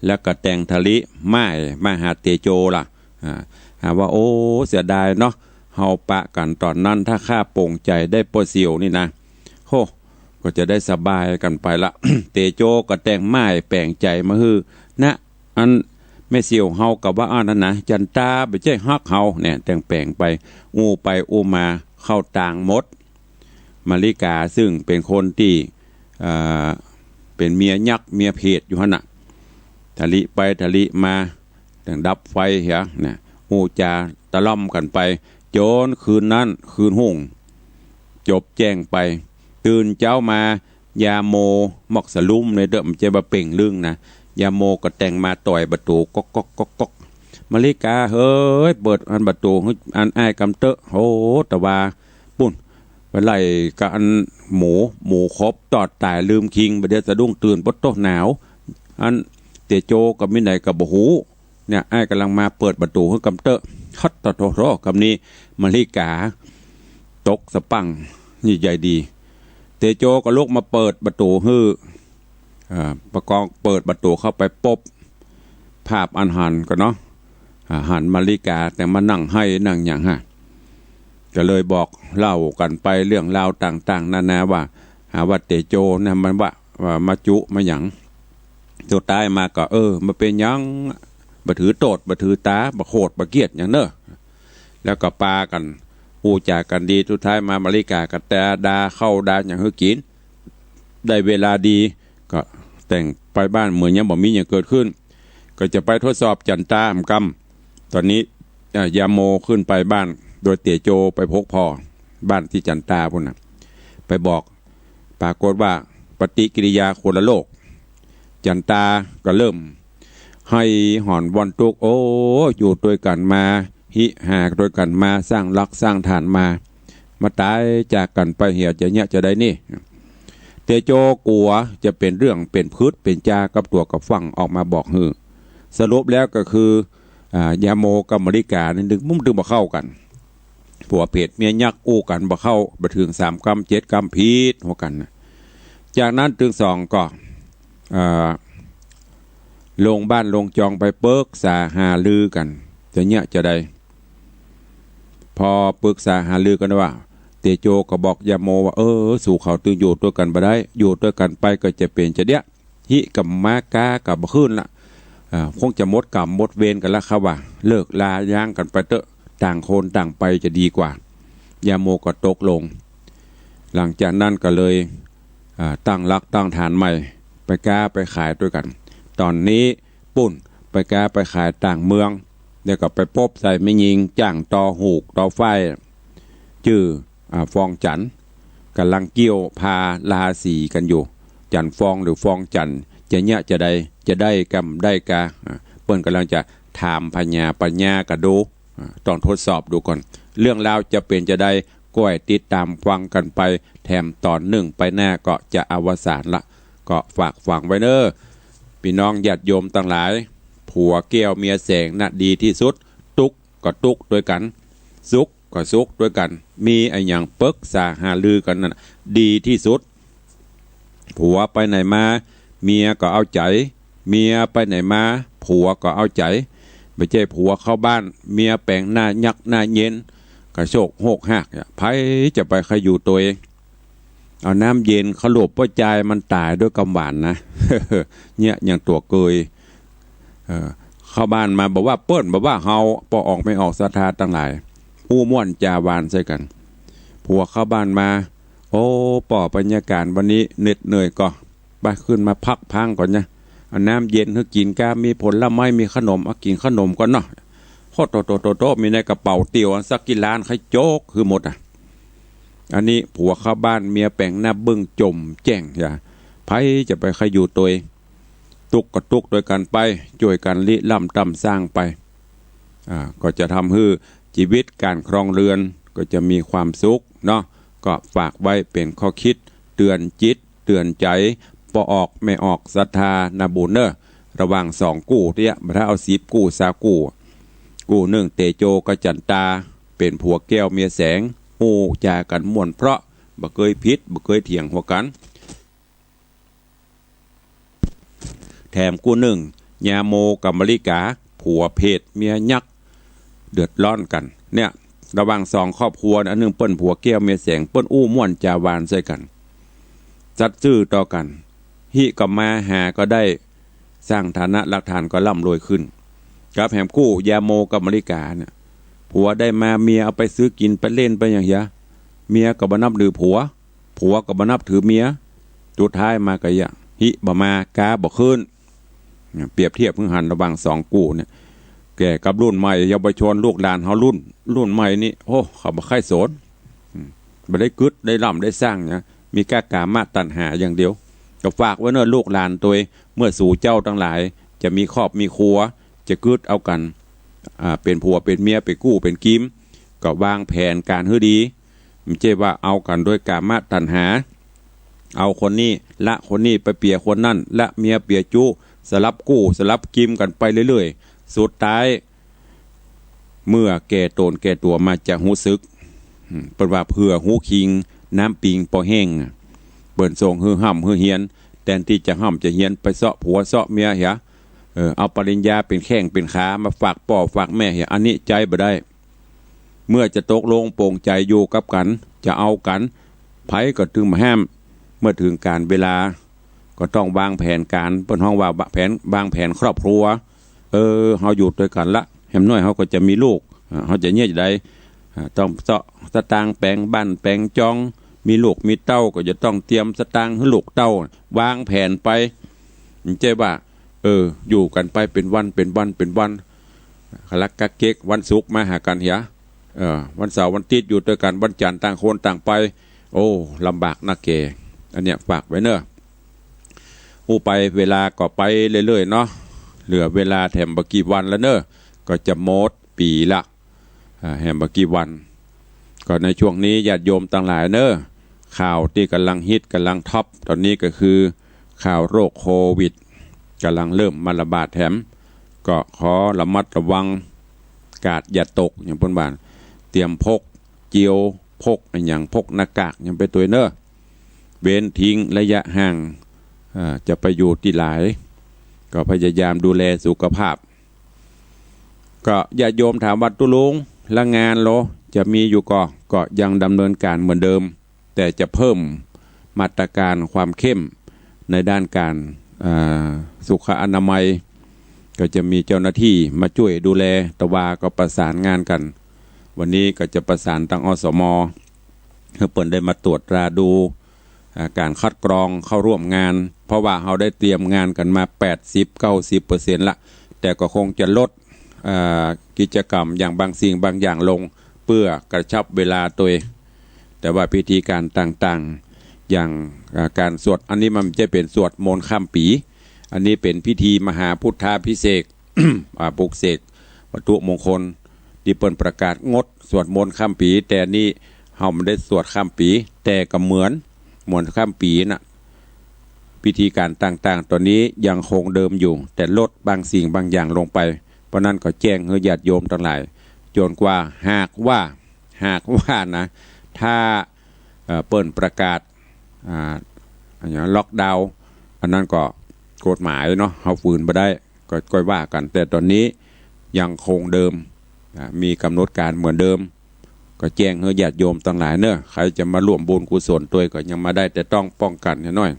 แล้วก็แต่งถะลิม่ายมาหาเตโจละ อ่า หาว่า โอ้ เสียดายเนาะ เฮาปะกั๋นต๋อนนั้น ถ้าข้าปลงใจ๋ได้ป้อเสี่ยวนี่นะ โห ก็จะได้สบายกั๋นไปละ เตโจก็แต่งม่ายแป๋งใจ๋มาหื้อ นะ อันแม่เสี่ยวเฮาก็ว่าอั้นนั้นนะ จันตาบ่ใจ้ฮักเฮา เนี่ย แต่งแป๋งไป อู้ไปอู้มาเข้าตางหมด มะลิกาซึ่งเป๋นคนตี้ เอ่อ เป๋นเมียยักษ์เมียเผดอยู่หั้นน่ะ ถะลิไปถะลิมา แต่งดับไฟเหีย นะ อู้จาตะล่อมกั๋นไป จ๋นคืนนั้นคืนฮุ่ง จบแจ้งไป ตื่นเจ๊ามา ยาโมหมอกสะลุ้มเลยเต๊อะ บ่ใจ้บ่าเป่งลึ่งนะ ยาโมก็แต่งมาต่อยประตู๋ ก๊อกก๊อกก๊อกก๊อก มะลิกาเหย เปิดอันประตู๋หื้ออันอ้ายกำเต๊อะ โห ตะวา ปู้น ไปไล่กับอันหมู หมูขบตอดต๋ายลืมคิง บ่าเดี่ยวสะดุ้งตื่น ปะโต๊ะ หนาว อันเตโจกับมีไหนก็บ่ฮู้ เนี่ย อ้ายก่ำลังมา เปิดประตู๋หื้อกำเต๊อะ ฮัด โถ โถ โถ กำนี้ มะลิกา ตกสะปั้ง นี่ใจ๋ดี เตโจก็ลุกมาเปิดประตู๋หื้อ อ่า ประกองเปิดประตู๋เข้าไปปุ๊บ ภาพอันหันก่อเนาะ อ่า หันมะลิกาแต่งมานั่งไห้นั่งหยังฮะ ก็เลยบอกเล่ากั๋นไปเรื่องราวต่างๆ นานาว่า หาว่าเตโจเนี่ยมันว่า ว่ามาจุมาหยัง สุดท้ายมาก็ เออ บ่เป๋นหยัง บ่ถือโต้ษ บ่ถือต๋า บ่โขด บ่เกลียดหยังเน่อ แล้วก็ปากั๋น อู้จ๋ากั๋นดี สุดท้ายมามะลิกาก็แต่ด่าข้าวด่าหยังหื้อกิ๋น ได้เวลาดี ก็แต่งไปบ้านเหมือนยังบ่มีหยังเกิดขึ้น ก็จะไปทดสอบจันตาหำกำ ต๋อนนี้ อ่า ยาโมขึ้นไปบ้าน โดยเตโจไปพบผ่อ บ้านตี้จันตาปู้นน่ะ ไปบอก ปรากฏว่าปฏิกิริยาคนละโลก จันตาก็เริ่มไห้หอนว่อนตุ๊กข์ โอ้ อยู่ตวยกั๋นมา ฮิฮาตวยกั๋นมา สร้างหลักสร้างฐานมา มาต๋ายจากกั๋นไปเหีย จะเยียะจาใดนี่ เตโจกั๋วจะเป๋นเรื่องเป๋นพืชเป๋นจากับตั๋วกับฟั่งออกมาบอกหื้อ สรุปแล้วก็คือ อ่า ยาโมกับมะลิกานี่นึ่งมันตึงบ่เข้ากั๋น ผัวเพศเมียยักษ์อู้กั๋นบ่เข้า บ่เถิงสามกำเจ็ดกำผิดหัวกั๋นน่ะ จากนั้นตึงสองก็ เอ่อ ลงบ้านลงจองไปปรึกษาหารือกั๋น จะเยียะจาใด พอปรึกษาหารือกั๋นว่า เตโจก็บอกยาโมว่า เออ สูเขาตึงอยู่ตวยกั๋นบ่ได้ อยู่ตวยกั๋นไปก็จะเป๋นจาเดี้ย ฮิก็มา ก๊าก็บ่ขึ้นละ อ่า คงจะหมดกรรมหมดเวรกั๋นละ เขาว่า เลิกลาย้างกั๋นไปเต๊อะ ต่างคนต่างไปจะดีกว่า ยาโมก็ตกลง หลังจากนั้นก็เลย อ่า ตั้งหลักตั้งฐานใหม่ ไปก๊าไปขายตวยกั๋น ต๋อนนี้ปุ้น ไปก๊าไปขายต่างเมือง แล้วก็ไปปบใส่แม่ญิงจ้างต่อหูกต่อฝ้าย จื้อ อ่า ฟองจั๋น ก่ำลังเกี่ยวผ่าราศีกั๋นอยู่ จั๋นฟองหรือฟองจั๋น จะเยียะจาใด จะได้กำได้กา อ่า เปิ้นก่ำลังจะถามพญาปัญญากั๋นดู อ่า ต้องทดสอบดูก่อน เรื่องราวจะเป๋นจาใด ก้อยติดต๋ามฟังกั๋นไป แถมต๋อนนึ่งไปหน้าก็จะอวสานละ ก็ฝากฝังไว้เน้อ ปี้น้องญาติโยมตังหลาย ผัวแก้วเมียแสงน่ะดีตี้สุด ตุ๊กก็ตุ๊กตวยกั๋น สุขก็สุขตวยกั๋น มีอะหยังปรึกษาหารือกั๋นนั่นน่ะ ดีตี้สุด ผัวไปไหนมา เมียก็เอาใจ๋ เมียไปไหนมา ผัวก็เอาใจ๋ บ่ใจ้ผัวเข้าบ้าน เมียแป๋งหน้ายักหน้าเย็น กระโชกโฮกฮากเนี่ย ใผจะไปใค่อยู่ตวย เอาน้ำเย็นเขาหลบป้อจายมันต๋ายด้วยกำหวานนะ เนี่ยอย่างตั๋วเกย เออ เข้าบ้านมาบ่ว่าเปิ้นบ่ว่าเฮา ป้อออกแม่ออกศรัทธาตังหลาย อู้ม่วนจาหวานใส่กั๋น ผัวเข้าบ้านมา โอ้ ป้อปัญญาก๋ารวันนี้เหน็ดเหนื่อยก่อ ไปขึ้นมาพักพังก่อนนะ เอาน้ำเย็นหื้อกิ๋นก้า มีผลไม้มีขนม เอากิ๋นขนมก่อนเนาะ โห โตโตโตโต มีในกระเป๋าเตี๋ยวสักกี่ล้าน ใค่โจ๊กหื้อหมดอ่ะ อันนี้ผัวเข้าบ้านเมียแป๋งหน้าบึ้งจ่มแจ้ง อย่า ใผจะไปใค่อยู่ตวย ตุ๊กก็ตุ๊กตวยกั๋นไป จ้วยกั๋นลี้ล่ำต๋ำสร้างไป อ่า ก็จะทำหื้อจีวิตก๋านครองเรือนก็จะมีความสุขเนาะ ก็ฝากไว้เป๋นข้อคิดเตื๋อนจิตเตื๋อนใจ๋ ป้อออกแม่ออกศรัทธานาบุญเน้อ ระหว่างสองกู้เตี้ย บ่ถ้าเอาสิบกู้ซาวกู้ กู้นึ่งเตโจกับจั๋นตา เป๋นผัวแก้วเมียแสง อู้จากั๋นม่วนเพราะ บ่เกยผิด บ่เกยเถียงหัวกั๋น แถมกู้นึ่ง ยาโมกับมะลิกา ผัวเพศเมียยักษ์ เดือดร้อนกั๋น เนี่ย ระหว่างสองครอบครัว อันนึ่งเปิ้นผัวแก้วเมียแสง เปิ้นอู้ม่วนจาหวานใส่กั๋น สัตย์ซื่อต่อกั๋น ฮิก็มา หาก็ได้ สร้างฐานะรากฐานก็ร่ำรวยขึ้น กับแหมกู้ยาโมกับมะลิกาเนี่ย ผัวได้มาเมียเอาไปซื้อกิ๋นไปเล่นไปอย่างเหีย เมียก็บ่นับถือผัว ผัวก็บ่นับถือเมีย สุดท้ายมาก็เยียะ ฮิบ่มา ก๊าบ่ขึ้น เนี่ย เปรียบเทียบหื้อหันระหว่างสองกู้เนี่ย แก่กับรุ่นใหม่ เยาวชนลูกหลานเฮารุ่น รุ่นใหม่นี่ โอ้ เขาบ่ใค่สน อืม บ่ได้กึ๊ดได้ล่ำได้สร้างนะ มีก้ากามตัณหาอย่างเดียว ก็ฝากไว้เน้อลูกหลานตวย เมื่อสูเจ้าตังหลาย จะมีครอบมีครัว จะกึ๊ดเอากั๋น อ่า เป๋นผัวเป๋นเมีย เป๋นกู้เป๋นกิ๋ม ก็วางแผนก๋านหื้อดี บ่ใจ้ว่าเอากั๋นโดยกามตัณหา เอาคนนี้ละคนนี้ไปเปียคนนั้น ละเมียเปียจู๊ สลับกู้สลับกิ๋มกั๋นไปเรื่อยๆ สุดท้าย เมื่อแก่ต๋นแก่ตั๋วมาจะฮู้สึก อืม เปิ้นว่าเผื่อฮู้คิง น้ำปิงปอแห้ง เปิ้นส่งหื้อฮ่ำหื้อเฮียน แตนตี้จะฮ่ำจะเฮียนไปเซาะผัวเซาะเมียเหีย เออ เอาปริญญาเป๋นแข้งเป๋นขามาฝากป้อฝากแม่เหีย อันนี้ใจ๊บ่ได้ เมื่อจะตกลงปลงใจ๋อยู่กับกั๋น จะเอากั๋น ใผก็ตึงบ่ห้าม เมื่อเถิงก๋าลเวลา ก็ต้องวางแผนก๋าน เปิ้นฮ้องว่าวางแผน วางแผนครอบครัว เออ เฮาอยู่ตวยกั๋นละ แหมน้อยเฮาก็จะมีลูก อ่า เฮาจะเยียะจาใด อ่า ต้องเซาะสตางค์แป๋งบ้านแป๋งจอง มีลูกมีเต้าก็จะต้องเตรียมสตางค์หื้อลูกเต้า วางแผนไป บ่ใจ้ว่า เออ อยู่กั๋นไปเป๋นวันเป๋นวันเป๋นวัน กะลักกะเก็ก วันศุกร์มาหากั๋นเหีย เออ วันเสาร์วันอาทิตย์อยู่ตวยกั๋น วันจันทร์ต่างคนต่างไป โอ้ ลำบากนักแก่ อันเนี้ยฝากไว้เน้อ อู้ไปเวลาก็ไปเรื่อยๆ เนาะ เหลือเวลาแถมบ่กี่วันแล้วเน้อ ก็จะหมดปี๋ละ อ่า แหมบ่กี่วัน ก็ในช่วงนี้ญาติโยมตังหลายเน้อ ข่าวตี้ก่ำลังฮิตก่ำลังฮอตต๋อนนี้ก็คือข่าวโรคโควิดก่ำลังเริ่มมาระบาดแหม ก็ขอระมัดระวัง กาดอย่าตก อย่างเปิ้นว่า เตรียมพกเจล พกอะหยัง พกหน้ากากหยังไปตวยเน้อ เว้นทิ้งระยะห่าง อ่า จะไปอยู่ตี้หลาย ก็พยายามดูแลสุขภาพ ก็ญาติโยมถามว่า ตุ๊ลุง ละงานลอ จะมีอยู่ก่อ ก็ยังดำเนินก๋านเหมือนเดิม แต่จะเพิ่มมาตรก๋านความเข้มในด้านก๋าน อ่า สุขอนามัย ก็จะมีเจ้าหน้าตี้มาจ้วยดูแล ตะวาก็ประสานงานกั๋น วันนี้ก็จะประสานตาง อสม หื้อเปิ้นได้มาตรวจตราดู อ่า ก๋านคัดกรองเข้าร่วมงาน เพราะว่าเฮาได้เตรียมงานกั๋นมา แปดสิบ เก้าสิบเปอร์เซ็นต์ ละ แต่ก็คงจะลด อ่า กิจกรรมอย่างบางสิ่งบางอย่างลง เปื้อกระชับเวลาตวย แต่ว่าพิธีก๋านต่างๆ อย่าง อ่า ก๋านสวด อันนี้มันจะเป๋นสวดมนต์ข้ามปี๋ อันนี้เป๋นพิธีมหาพุทธาภิเษก อ่า ปลุกเสกวัตถุมงคล ตี้เปิ้นประกาศงดสวดมนต์ข้ามปี๋ แต่อันนี้เฮาบ่ได้สวดข้ามปี๋ แต่ก็เหมือนมนต์ข้ามปี๋น่ะ พิธีก๋านต่างๆ ต๋อนนี้ยังคงเดิมอยู่ แต่ลดบางสิ่งบางอย่างลงไป เพราะนั้นก็แจ้งหื้อญาติโยมตังหลาย จ๋นกว่าหากว่า หากว่านะ ถ้า เอ่อ เปิ้นประกาศ อ่า อะหยัง ล็อกดาวน์ อันนั้นก็กฎหมายเนาะ เฮาฝืนบ่ได้ ก็ก้อยว่ากั๋น แต่ต๋อนนี้ยังคงเดิม อ่า มีก๋ำหนดก๋านเหมือนเดิม ก็แจ้งหื้อญาติโยมตังหลายเน้อ ใผจะมาร่วมบุญกุศลตวยก็ยังมาได้ แต่ต้องป้องกั๋นหน้อย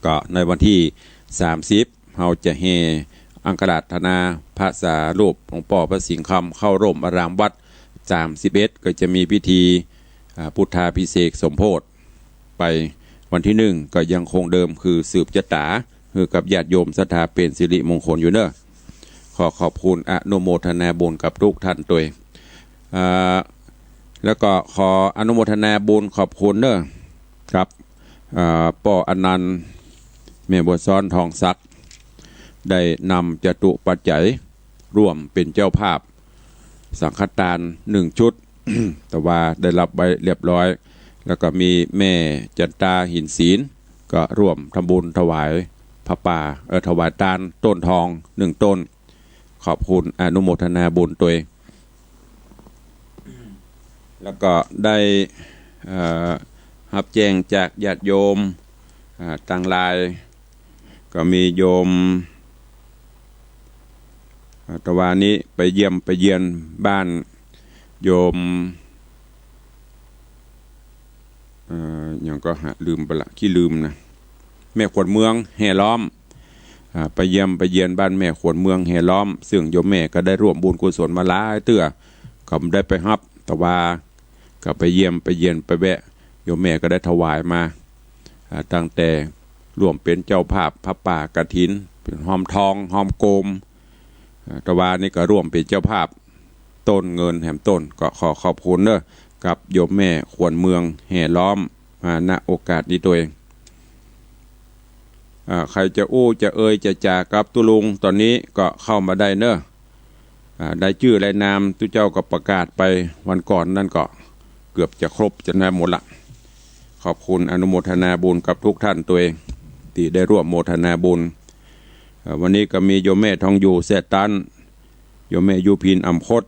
ก็ในวันตี้สามสิบ เฮาจะแห่อังคราธนาพระสารูปหลวงป้อพระสิงห์คำเข้าร่มอารามวัด สามสิบเอ็ด ก็จะมีพิธี อ่า พุทธาภิเษกสมโภช ไปวันตี้หนึ่งก็ยังคงเดิม คือสืบจะต๋า หื้อกับญาติโยมศรัทธาเป๋นสิริมงคลอยู่เน้อ ขอขอบคุณอนุโมทนาบุญกับทุกท่านตวย อ่า แล้วก็ขออนุโมทนาบุญขอบคุณเน้อ ครับ อ่า ป้ออนันต์ แม่บัวซ้อน ทองศักดิ์ ได้นำจตุปัจจัยร่วมเป๋นเจ้าภาพ สังฆทานหนึ่งชุด ตะวาได้ฮับไว้เรียบร้อย แล้วก็มีแม่จันตา หินศิลป์ ก็ร่วมทำบุญถวายผ้าป่า เอ่อ ถวายตานต้นทองหนึ่งต้น ขอบคุณอนุโมทนาบุญตวย แล้วก็ได้ เอ่อ ฮับแจ้งจากญาติโยม อ่า ตางไลน์ ก็มีโยม อ่า ตะวานี้ไปเยี่ยมไปเยียนบ้านโยม เอ่อ หยังก็หาลืมไปละ ขี้ลืมนะ แม่ขวัญเมืองแห่ล้อม อ่า ไปเยี่ยมไปเยียนบ้านแม่ขวัญเมืองแห่ล้อม ซึ่งโยมแม่ก็ได้ร่วมบุญกุศลมาหลายเตื้อ ก็บ่ได้ไปฮับ ตะวาก็ไปเยี่ยมไปเยียนไปแวะ โยมแม่ก็ได้ถวายมา อ่า ตั้งแต่ร่วมเป๋นเจ้าภาพผ้าป่ากฐิน เป๋นฮอมทอง ฮอมโกม อ่า ตะวานี้ก็ร่วมเป๋นเจ้าภาพต้นเงินแหมต้น ก็ขอขอบคุณเน้อ กับโยมแม่ขวัญเมืองแห่ล้อม มา ณ โอกาสนี้ตวย อ่า ใผจะอู้จะเอ่ยจะจ๋ากับตุ๊ลุงต๋อนนี้ก็เข้ามาได้เน้อ อ่า ได้จื้อได้นามตุ๊เจ้าก็ประกาศไปวันก่อนนั้นก็เกือบจะครบจะแนบหมดละ ขอบคุณอนุโมทนาบุญกับทุกท่านตวย ตี้ได้ร่วมโมทนาบุญ อ่า วันนี้ก็มีโยมแม่ทองอยู่ แซ่ตัน โยมแม่ยุพิน อ่ำคด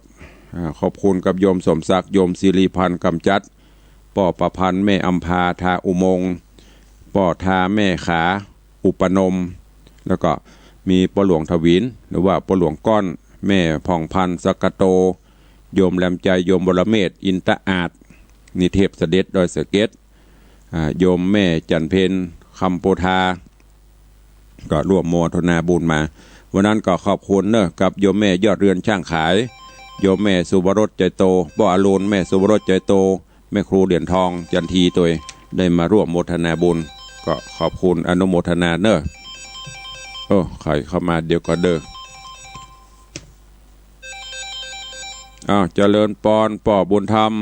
อ่า ขอบคุณกับโยมสมศักดิ์ โยมสิริพันธ์ กำจัด ป้อประพันธ์ แม่อำภา ทาอุโมงค์ ป้อทา แม่ขา อุปนม แล้วก็มีป้อหลวงทวิน หรือว่าป้อหลวงก้อน แม่ผ่องพันธ์ สักกะโต โยมแหลมใจ โยมวรเมธ อินตะอาด นิเทพเสด็จ ดอยสะเก็ด อ่า โยมแม่จันเพ็ญ คำโพธา ก็ร่วมโมทนาบุญมา วันนั้นก็ขอบคุณเน้อ กับโยมแม่ยอดเรือนช่างขาย โยมแม่สุวรสใจโต ป้ออรุณ แม่สุวรสใจโต แม่ครูเหรียญทอง จันทีตวย ได้มาร่วมโมทนาบุญ ก็ขอบคุณอนุโมทนาเน้อ โอ้ ใผเข้ามาเดี๋ยวก่อนเด้อ อ้าว เจริญปอน ป้อบุญธรรม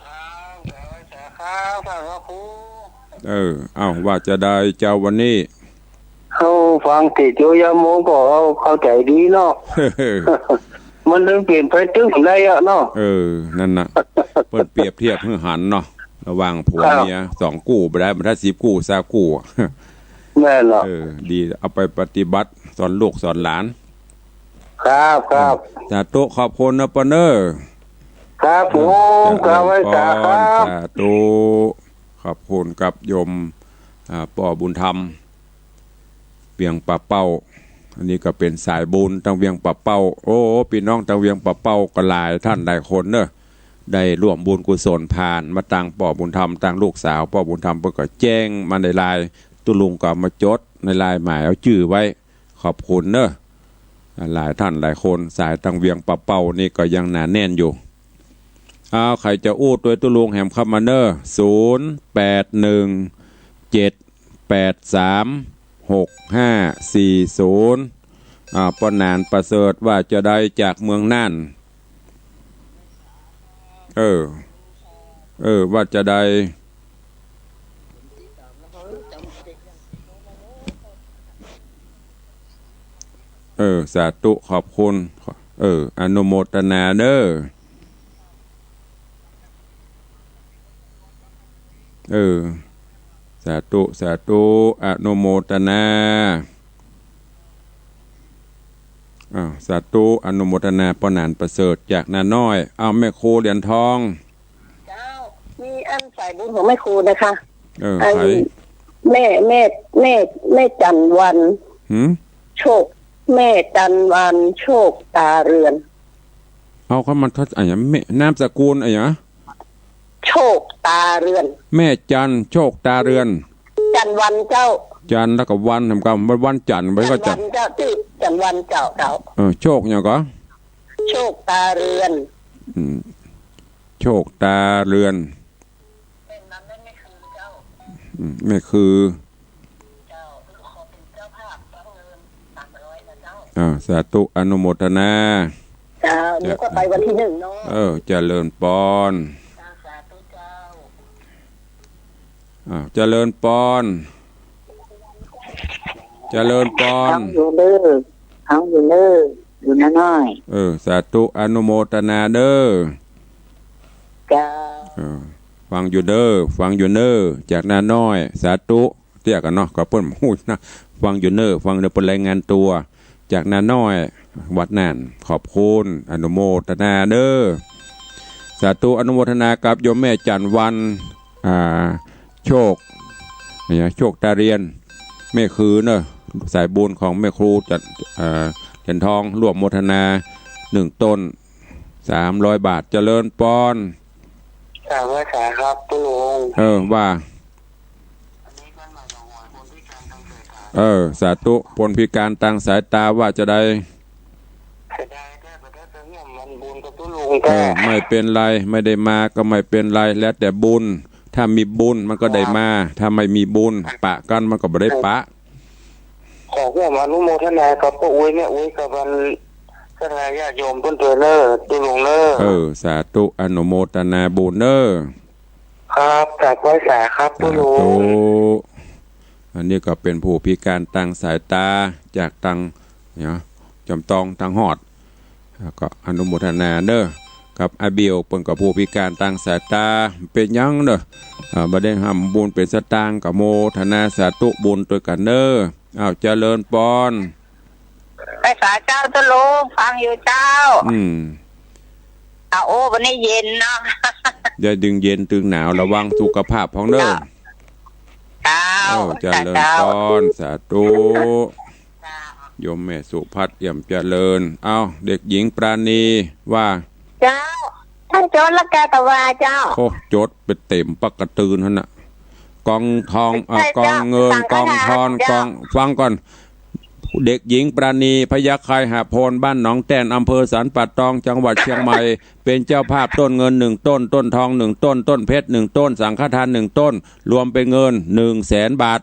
ครับ เดี๋ยวจะครับ ท่านพระครู เออ อ้าว ว่าจะใดเจ้าวันนี้ เข้าฟังเทศน์โยยามโมก็เข้า เข้าใจ๋ดีเนาะ มันเริ่มเปลี่ยนไปตึงได้อะเนาะ เออ นั่นน่ะ เปิ้นเปรียบเทียบหื้อหันเนาะ ระหว่างผัว ครับ เมีย สองกู้บ่ได้ บ่ได้ สิบกู้ ซาวกู้ แม่นเนาะ เออ ดี เอาไปปฏิบัติ สอนลูกสอนหลาน ครับ ครับ สาธุ ขอบคุณนะป้อเนอะ ครับผม เจริญ ครับ ไหว้สาครับ ป้อ สาธุ ขอบคุณครับโยม อ่า ป้อบุญธรรม เวียงป่าเป้า อันนี้ก็เป๋นสายบุญตางเวียงป่าเป้า โอ้ ปี้น้องตางเวียงป่าเป้าก็หลายต้านหลายคนเนอะ ได้ร่วมบุญกุศลผ่านมาตางป้อบุญธรรม ตางลูกสาวป้อบุญธรรมเปิ้นก็แจ้งมาในไลน์ ตุ๊ลุงก็เอามาจดในไลน์ หมายเอาจื้อไว้ ขอบคุณเนอะ หลายต้านหลายคน สายตางเวียงป่าเป้านี่ก็ยังหนาแน่นอยู่ อ้าว ใผจะอู้ตวยตุ๊ลุงแหมเข้ามาเนอะ ศูนย์ แปด หนึ่ง เจ็ด แปด สาม หก ห้า สี่ ศูนย์ อ่า ป้อหนานประเสริฐ ว่าจะใดจากเมืองน่าน เออ เออ ว่าจะใด เออ สาธุ ขอบคุณ เออ อนุโมทนาเนอะ เออ สาธุ สาธุ อนุโมทนา อ้าว สาธุ อนุโมทนา ป้อหนานประเสริฐจากนาน้อย อ้าว แม่ครูเหรียญทอง เจ้า มีอันสายบุญของแม่ครูนะคะ เออ อัน ใผ แม่ แม่ แม่ แม่จันทร์วรรณ หืม โชค แม่จันทร์วรรณ โชคตาเรือน เอาเข้ามาทัด อะหยัง แม่ นามสกุลอะหยัง โชคตาเรือน แม่จันทร์ โชคตาเรือน จันทร์วรรณเจ้า จันทร์แล้วก็วรรณ แหมกำ วันจันทร์ มันก็จันทร์ จันทร์วรรณเจ้า ตี้จันทร์วรรณเจ้า เจ้า เออ โชคหยังก่อ โชคตาเรือน อืม โชคตาเรือน อืม แม่คือ อ่า สาธุ อนุโมทนา เจ้า เดี๋ยวก็ไปวันที่หนึ่งเนาะ เออ เจริญปอน เจ้า สาธุเจ้า อ่า เจริญปอน เจริญปอน ฟังอยู่เน้อ ฟังอยู่เน้อ อยู่นาน้อย เออ สาธุ อนุโมทนาเน้อ เจ้า เออ ฟังอยู่เน้อ ฟังอยู่เน้อ จากนาน้อย สาธุ เตี้ยกั๋นเนาะ ก็เปิ้นฮู้นะ ฟังอยู่เน้อ ฟังเน้อ เปิ้นรายงานตั๋ว จากนาน้อย วัดน่าน ขอบคุณ อนุโมทนาเน้อ สาธุ อนุโมทนากับโยมแม่จันทร์วรรณ อ่า โชค เนี่ย โชคตาเรือน แม่คือเน้อ สายบุญของแม่ครูจันทร์ อ่า เหรียญทอง ร่วมโมทนา หนึ่งต้น สามร้อยบาท เจริญปอน สามร้อยสาครับ ตุ๊ลุง เออ ว่า เออ สาธุ คนพิการตางสายต๋าว่าจะใด เสียดายแต๊ บ่ได้ไปร่วมมันบุญกับตุ๊ลุง เออ แต๊ ไม่เป๋นไร ไม่ได้มาก็ไม่เป๋นไร แล้วแต่บุญ ถ้ามีบุญมันก็ได้มา ครับ ถ้าไม่มีบุญ ปะกั๋นมันก็บ่ได้ปะ ขอร่วมอนุโมทนากับป้ออุ๊ยแม่อุ๊ยกับอัน คณะญาติโยมเปิ้นตวยเน้อ ตุ๊ลุงเน้อ เออ สาธุ อนุโมทนาบุญเน้อ ครับ กราบไหว้สาครับ สาธุ ตุ๊ลุง อันนี้ก็เป๋นผู้พิการตางสายต๋าจากตาง เนี่ย จอมตองตางฮอด แล้วก็อนุโมทนาเน้อ กับอาเบียว เปิ้นก็ผู้พิการตางสายต๋า เป๋นหยังเน้อ อ่า บ่ได้ห้ามบุญเป๋นสตางค์ ก็โมทนาสาธุบุญตวยกั๋นเน้อ อ้าว เจริญปอน ไหว้สาเจ้าตุ๊ลุง ฟังอยู่เจ้า อืม อ่ะ โอ้ วันนี้เย็นเนาะ อย่าตึงเย็นตึงหนาว ระวังสุขภาพพ่องเน้อ เจ้า เจ้า เออ เจริญปอน สาธุ เจ้า โยมแม่สุภัทร เอี่ยมเจริญ เอ้า เด็กหญิงปราณี ว่า เจ้า ต้านจดละกาตะวาเจ้า โอ้ จดไปเต๋มปักกระตือนหั้นน่ะ กองทอง เอ่อ ใช่เจ้า กองเงิน สังฆทาน กองทอน เจ้า กอง ฟังก่อน เด็กหญิงปราณี พยัคฆ์ไคหโพน บ้านหนองแต้น อำเภอสันป่าตอง จังหวัดเชียงใหม่ เป๋นเจ้าภาพต้นเงินหนึ่งต้น ต้นทองหนึ่งต้น ต้นเพชรหนึ่งต้น สังฆทานหนึ่งต้น รวมเป๋นเงินหนึ่งแสนบาท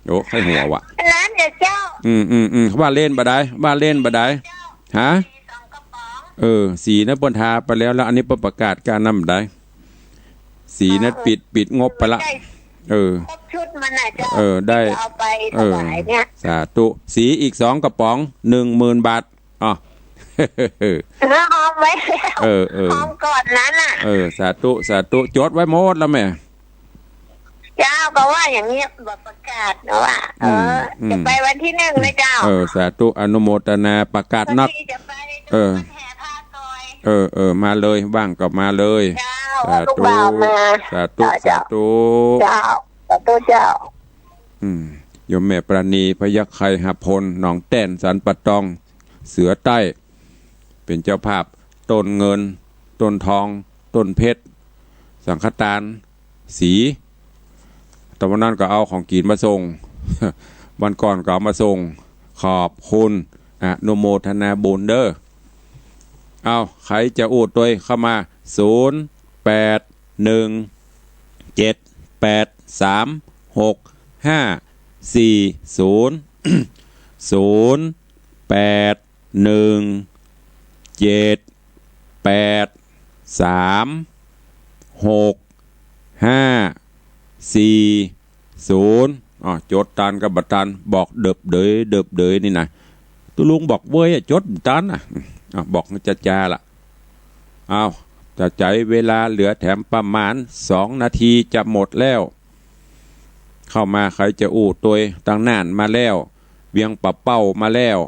โอ้ ใค่หัววะ ล้านเดียวเจ้า อืม อืม อืม ว่าเล่นบ่ได้ ว่าเล่นบ่ได้ ฮะ เออ สีนั้นเปิ้นทาไปแล้ว แล้วอันนี้เปิ้นประกาศการนำบ่ได้ สีนั้นปิด ปิดงบไปละ ใช่ เออ ครบชุดมันน่ะเจ้า เออ ได้ ที่จะเอาไปถวายเนี่ย เออ สาธุ สีอีกสองกระป๋อง หนึ่งหมื่นบาท อ้อ เออ ฮอมไว้แล้ว เออ เออ ฮอมก่อนนั้นน่ะ เออ สาธุ สาธุ จดไว้หมดแล้วแม่ เจ้า ก็ว่าอย่างเงี้ย แบบประกาศนะว่า เออ อืม อืม จะไปวันที่หนึ่งนะเจ้า เออ สาธุ อนุโมทนา ประกาศนัก จะไป เออ แห่ผ้าซอย เออ เออ มาเลย ว่างก็มาเลย เจ้า สาธุ ลูกบ่าวมา สาธุ เจ้า สาธุ เจ้า สาธุเจ้า อืม โยมแม่ปราณี พยัคฆไคหพล หนองแต้น สันป่าตอง เสือใต้ เป๋นเจ้าภาพ ต้นเงิน ต้นทอง ต้นเพชร สังฆทาน สี แต่วันนั้นก็เอาของกิ๋นมาส่ง วันก่อนก็เอามาส่ง ขอบคุณ อนุโมทนาบุญเด้อ เอา ใผจะอู้ตวยเข้ามา ศูนย์ แปด หนึ่ง เจ็ด แปด สาม หก ห้า สี่ ศูนย์ ศูนย์ แปด หนึ่ง เจ็ด แปด สาม หก ห้า สี่ ศูนย์ อ๋อ จดตันกับบ่ตัน บอกเดิบเดย เดิบเดยนี่นะ ตุ๊ลุงบอกเว้ยอะ จดตันน่ะ อ่ะ บอกจะจาละ เอา จะใจ๊เวลาเหลือแถมประมาณสองนาทีจะหมดแล้ว เข้ามาใผจะอู้ตวย ตังน่านมาแล้ว เวียงป่าเป้ามาแล้ว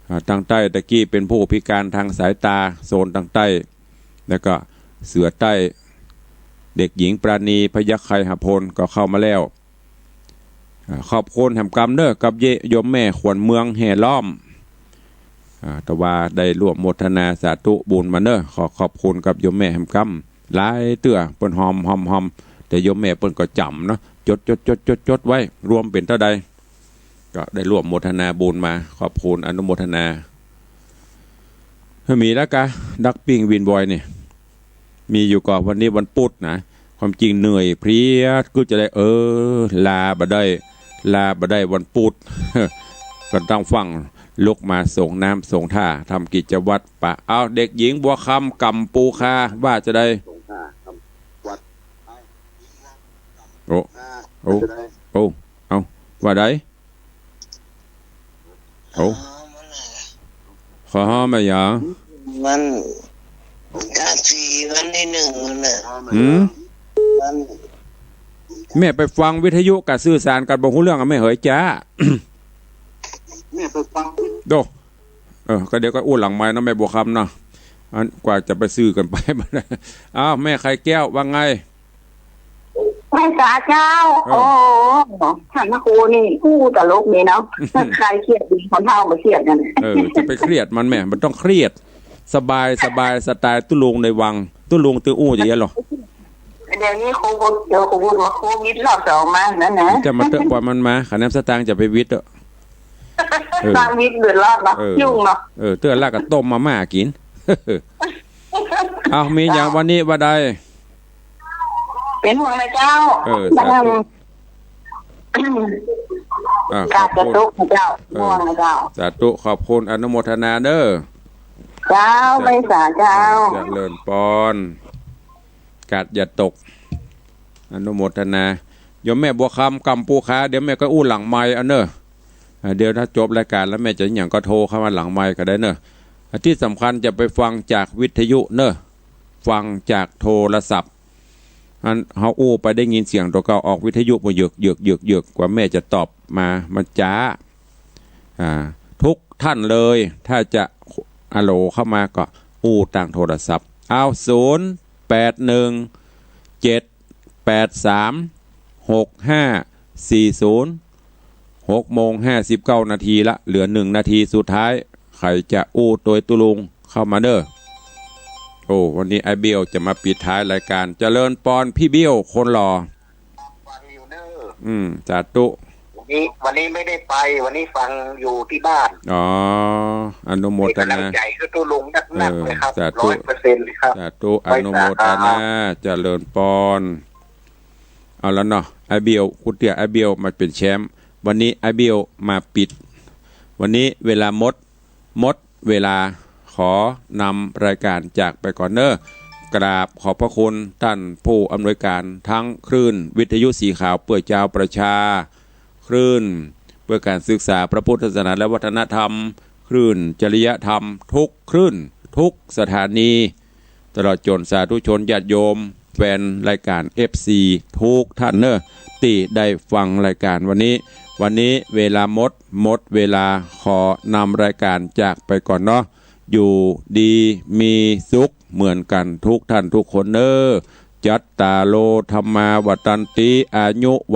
อ่า ตังใต้ตะกี้เป๋นผู้พิการทางสายตา โซนตังใต้ แล้วก็เสือใต้ เด็กหญิงปราณี พยัคฆไคหพล ก็เข้ามาแล้ว อ่า ขอบคุณแหมกำเน้อ กับเย้ย โยมแม่ขวัญเมืองแห่ล้อม อ่า แต่ว่าได้ร่วมโมทนาสาธุบุญมาเน้อ ขอขอบคุณกับโยมแม่แหมกำ หลายเตื้อ เปิ้นฮอมฮอมฮอม แต่โยมแม่เปิ้นก็จ๋ำเนาะ จดจดจดจดจดไว้ รวมเป๋นเต้าใด ก็ได้ร่วมโมทนาบุญมา ขอบคุณอนุโมทนา มีแล้วกะ ดักปิ้งวินบอยนี่ มีอยู่ก่อ วันนี้วันปุธนะ ความจริงเหนื่อยเพลีย ก็จะได้ เออ ลาบ่ได้ ลาบ่ได้วันปุธ ก็ต้องฟัง ลุกมาสรงน้ำสรงท่า ทำกิจวัตรปะ เอา เด็กหญิงบัวคำ ก่ำปูคา ว่าจะใด โอ้ โอ้ โอ้ เอา ว่าใด โอ้ ขอฮ้อมอะหยัง มัน กาสีวันที่หนึ่งนั่นน่ะ หืม มัน แม่ไปฟังวิทยุกับสื่อสารกันบ่ฮู้เรื่องอะแม่เหยจ๊ะ แม่ไปฟัง โด เออ ก็เดี๋ยวก็อู้หลังไมค์เนาะแม่บัวคำเนาะ อันกว่าจะไปสื่อกันไป อ้าว แม่ไข่แก้วว่าไง ไหว้สาเจ้า เออ โอ้ ท่านพระครูนี่อู้ตลกดีเนาะ ใครเครียดดี คนเฒ่าบ่เครียดนั่นแหละ เออ จะไปเครียดมันแม่ มันต้องเครียด สบาย สบาย สไตล์ตุ๊ลุงในวัง ตุ๊ลุงตื้ออู้อย่างเงี้ยหรอ เดี๋ยวนี้โควิด เดี๋ยวโควิด ว่าโควิดรอบสองมานั่นนะ จะมาเต๊อะ ปล่อยมันมา คะแนนสตางค์จะไปวิทย์เต๊อะ เออ สร้างวิทย์เดือดร้อนเนาะ เออ ยุ่งเนาะ เออ เตื้อละก็ต้มมาม่ากิ๋น เอา มีอย่างวันนี้ว่าใด เป๋นห่วงนะเจ้า เออ สาธุ อ่า กราบ ขอบคุณ สาธุนะเจ้า เออ ห่วงนะเจ้า สาธุ ขอบคุณ อนุโมทนาเน้อ เจ้า ไหว้สาเจ้า เจริญปอน กาดอย่าตก อนุโมทนา โยมแม่บัวคำ ก่ำปูคา เดี๋ยวแม่ก็อู้หลังไมค์เอาเน้อ อ่า เดี๋ยวถ้าจบรายการแล้วแม่จะหยังก็โทรเข้ามาหลังไมค์ก็ได้เน้อ อ่า ที่สำคัญจะไปฟังจากวิทยุเน้อ ฟังจากโทรศัพท์ อันเฮาอู้ไปได้ยินเสียงตั๋วเก่าออกวิทยุมาเหยือกๆๆๆ กว่าแม่จะตอบมา มันจ๊า อ่า ทุกท่านเลย ถ้าจะอะโหลเข้ามาก็อู้ตางโทรศัพท์ เอา ศูนย์ แปด หนึ่ง เจ็ด แปด สาม หก ห้า สี่ ศูนย์ หกโมงห้าสิบเก้านาทีละ เหลือหนึ่งนาทีสุดท้าย ใผจะอู้ตวยตุ๊ลุงเข้ามาเน้อ โอ้ วันนี้อ้ายเบี้ยวจะมาปิดท้ายรายการ เจริญปอนพี่เบี้ยวคนหล่อ ฟังอยู่เน้อ อืม สาธุ วันนี้ วันนี้ไม่ได้ไป วันนี้ฟังอยู่ที่บ้าน อ๋อ อนุโมทนา เป็นกำลังใจให้ตุ๊ลุงนักๆ เออ เลยครับ สาธุ ร้อยเปอร์เซ็นต์ ครับ สาธุ ไหว้สา อนุโมทนา เจริญปอน เอาละเนาะ อ้ายเบี้ยว กุเตี้ยอ้ายเบี้ยวมาเป๋นแชมป์ วันนี้อ้ายเบี้ยวมาปิด วันนี้เวลาหมด หมดเวลา ขอนำรายการจากไปก่อนเน้อ กราบขอบพระคุณท่านผู้อำนวยการทั้งคลื่นวิทยุสีขาวเปื้อจาวประชา คลื่นเพื่อการศึกษาพระพุทธศาสนาและวัฒนธรรม คลื่นจริยธรรมทุกคลื่นทุกสถานี ตลอดจ๋นสาธุชนญาติโยมแฟนรายก๋าน เอฟซี ทุกท่านเน่อ ตี้ได้ฟังรายก๋านวันนี้ วันนี้เวลาหมด หมดเวลา ขอนำรายก๋านจากไปก่อนเนาะ อยู่ดีมีสุขเหมือนกั๋นทุกท่านทุกคนเน่อ จัตตาโร ธัมมา วัฑฒันติ อายุ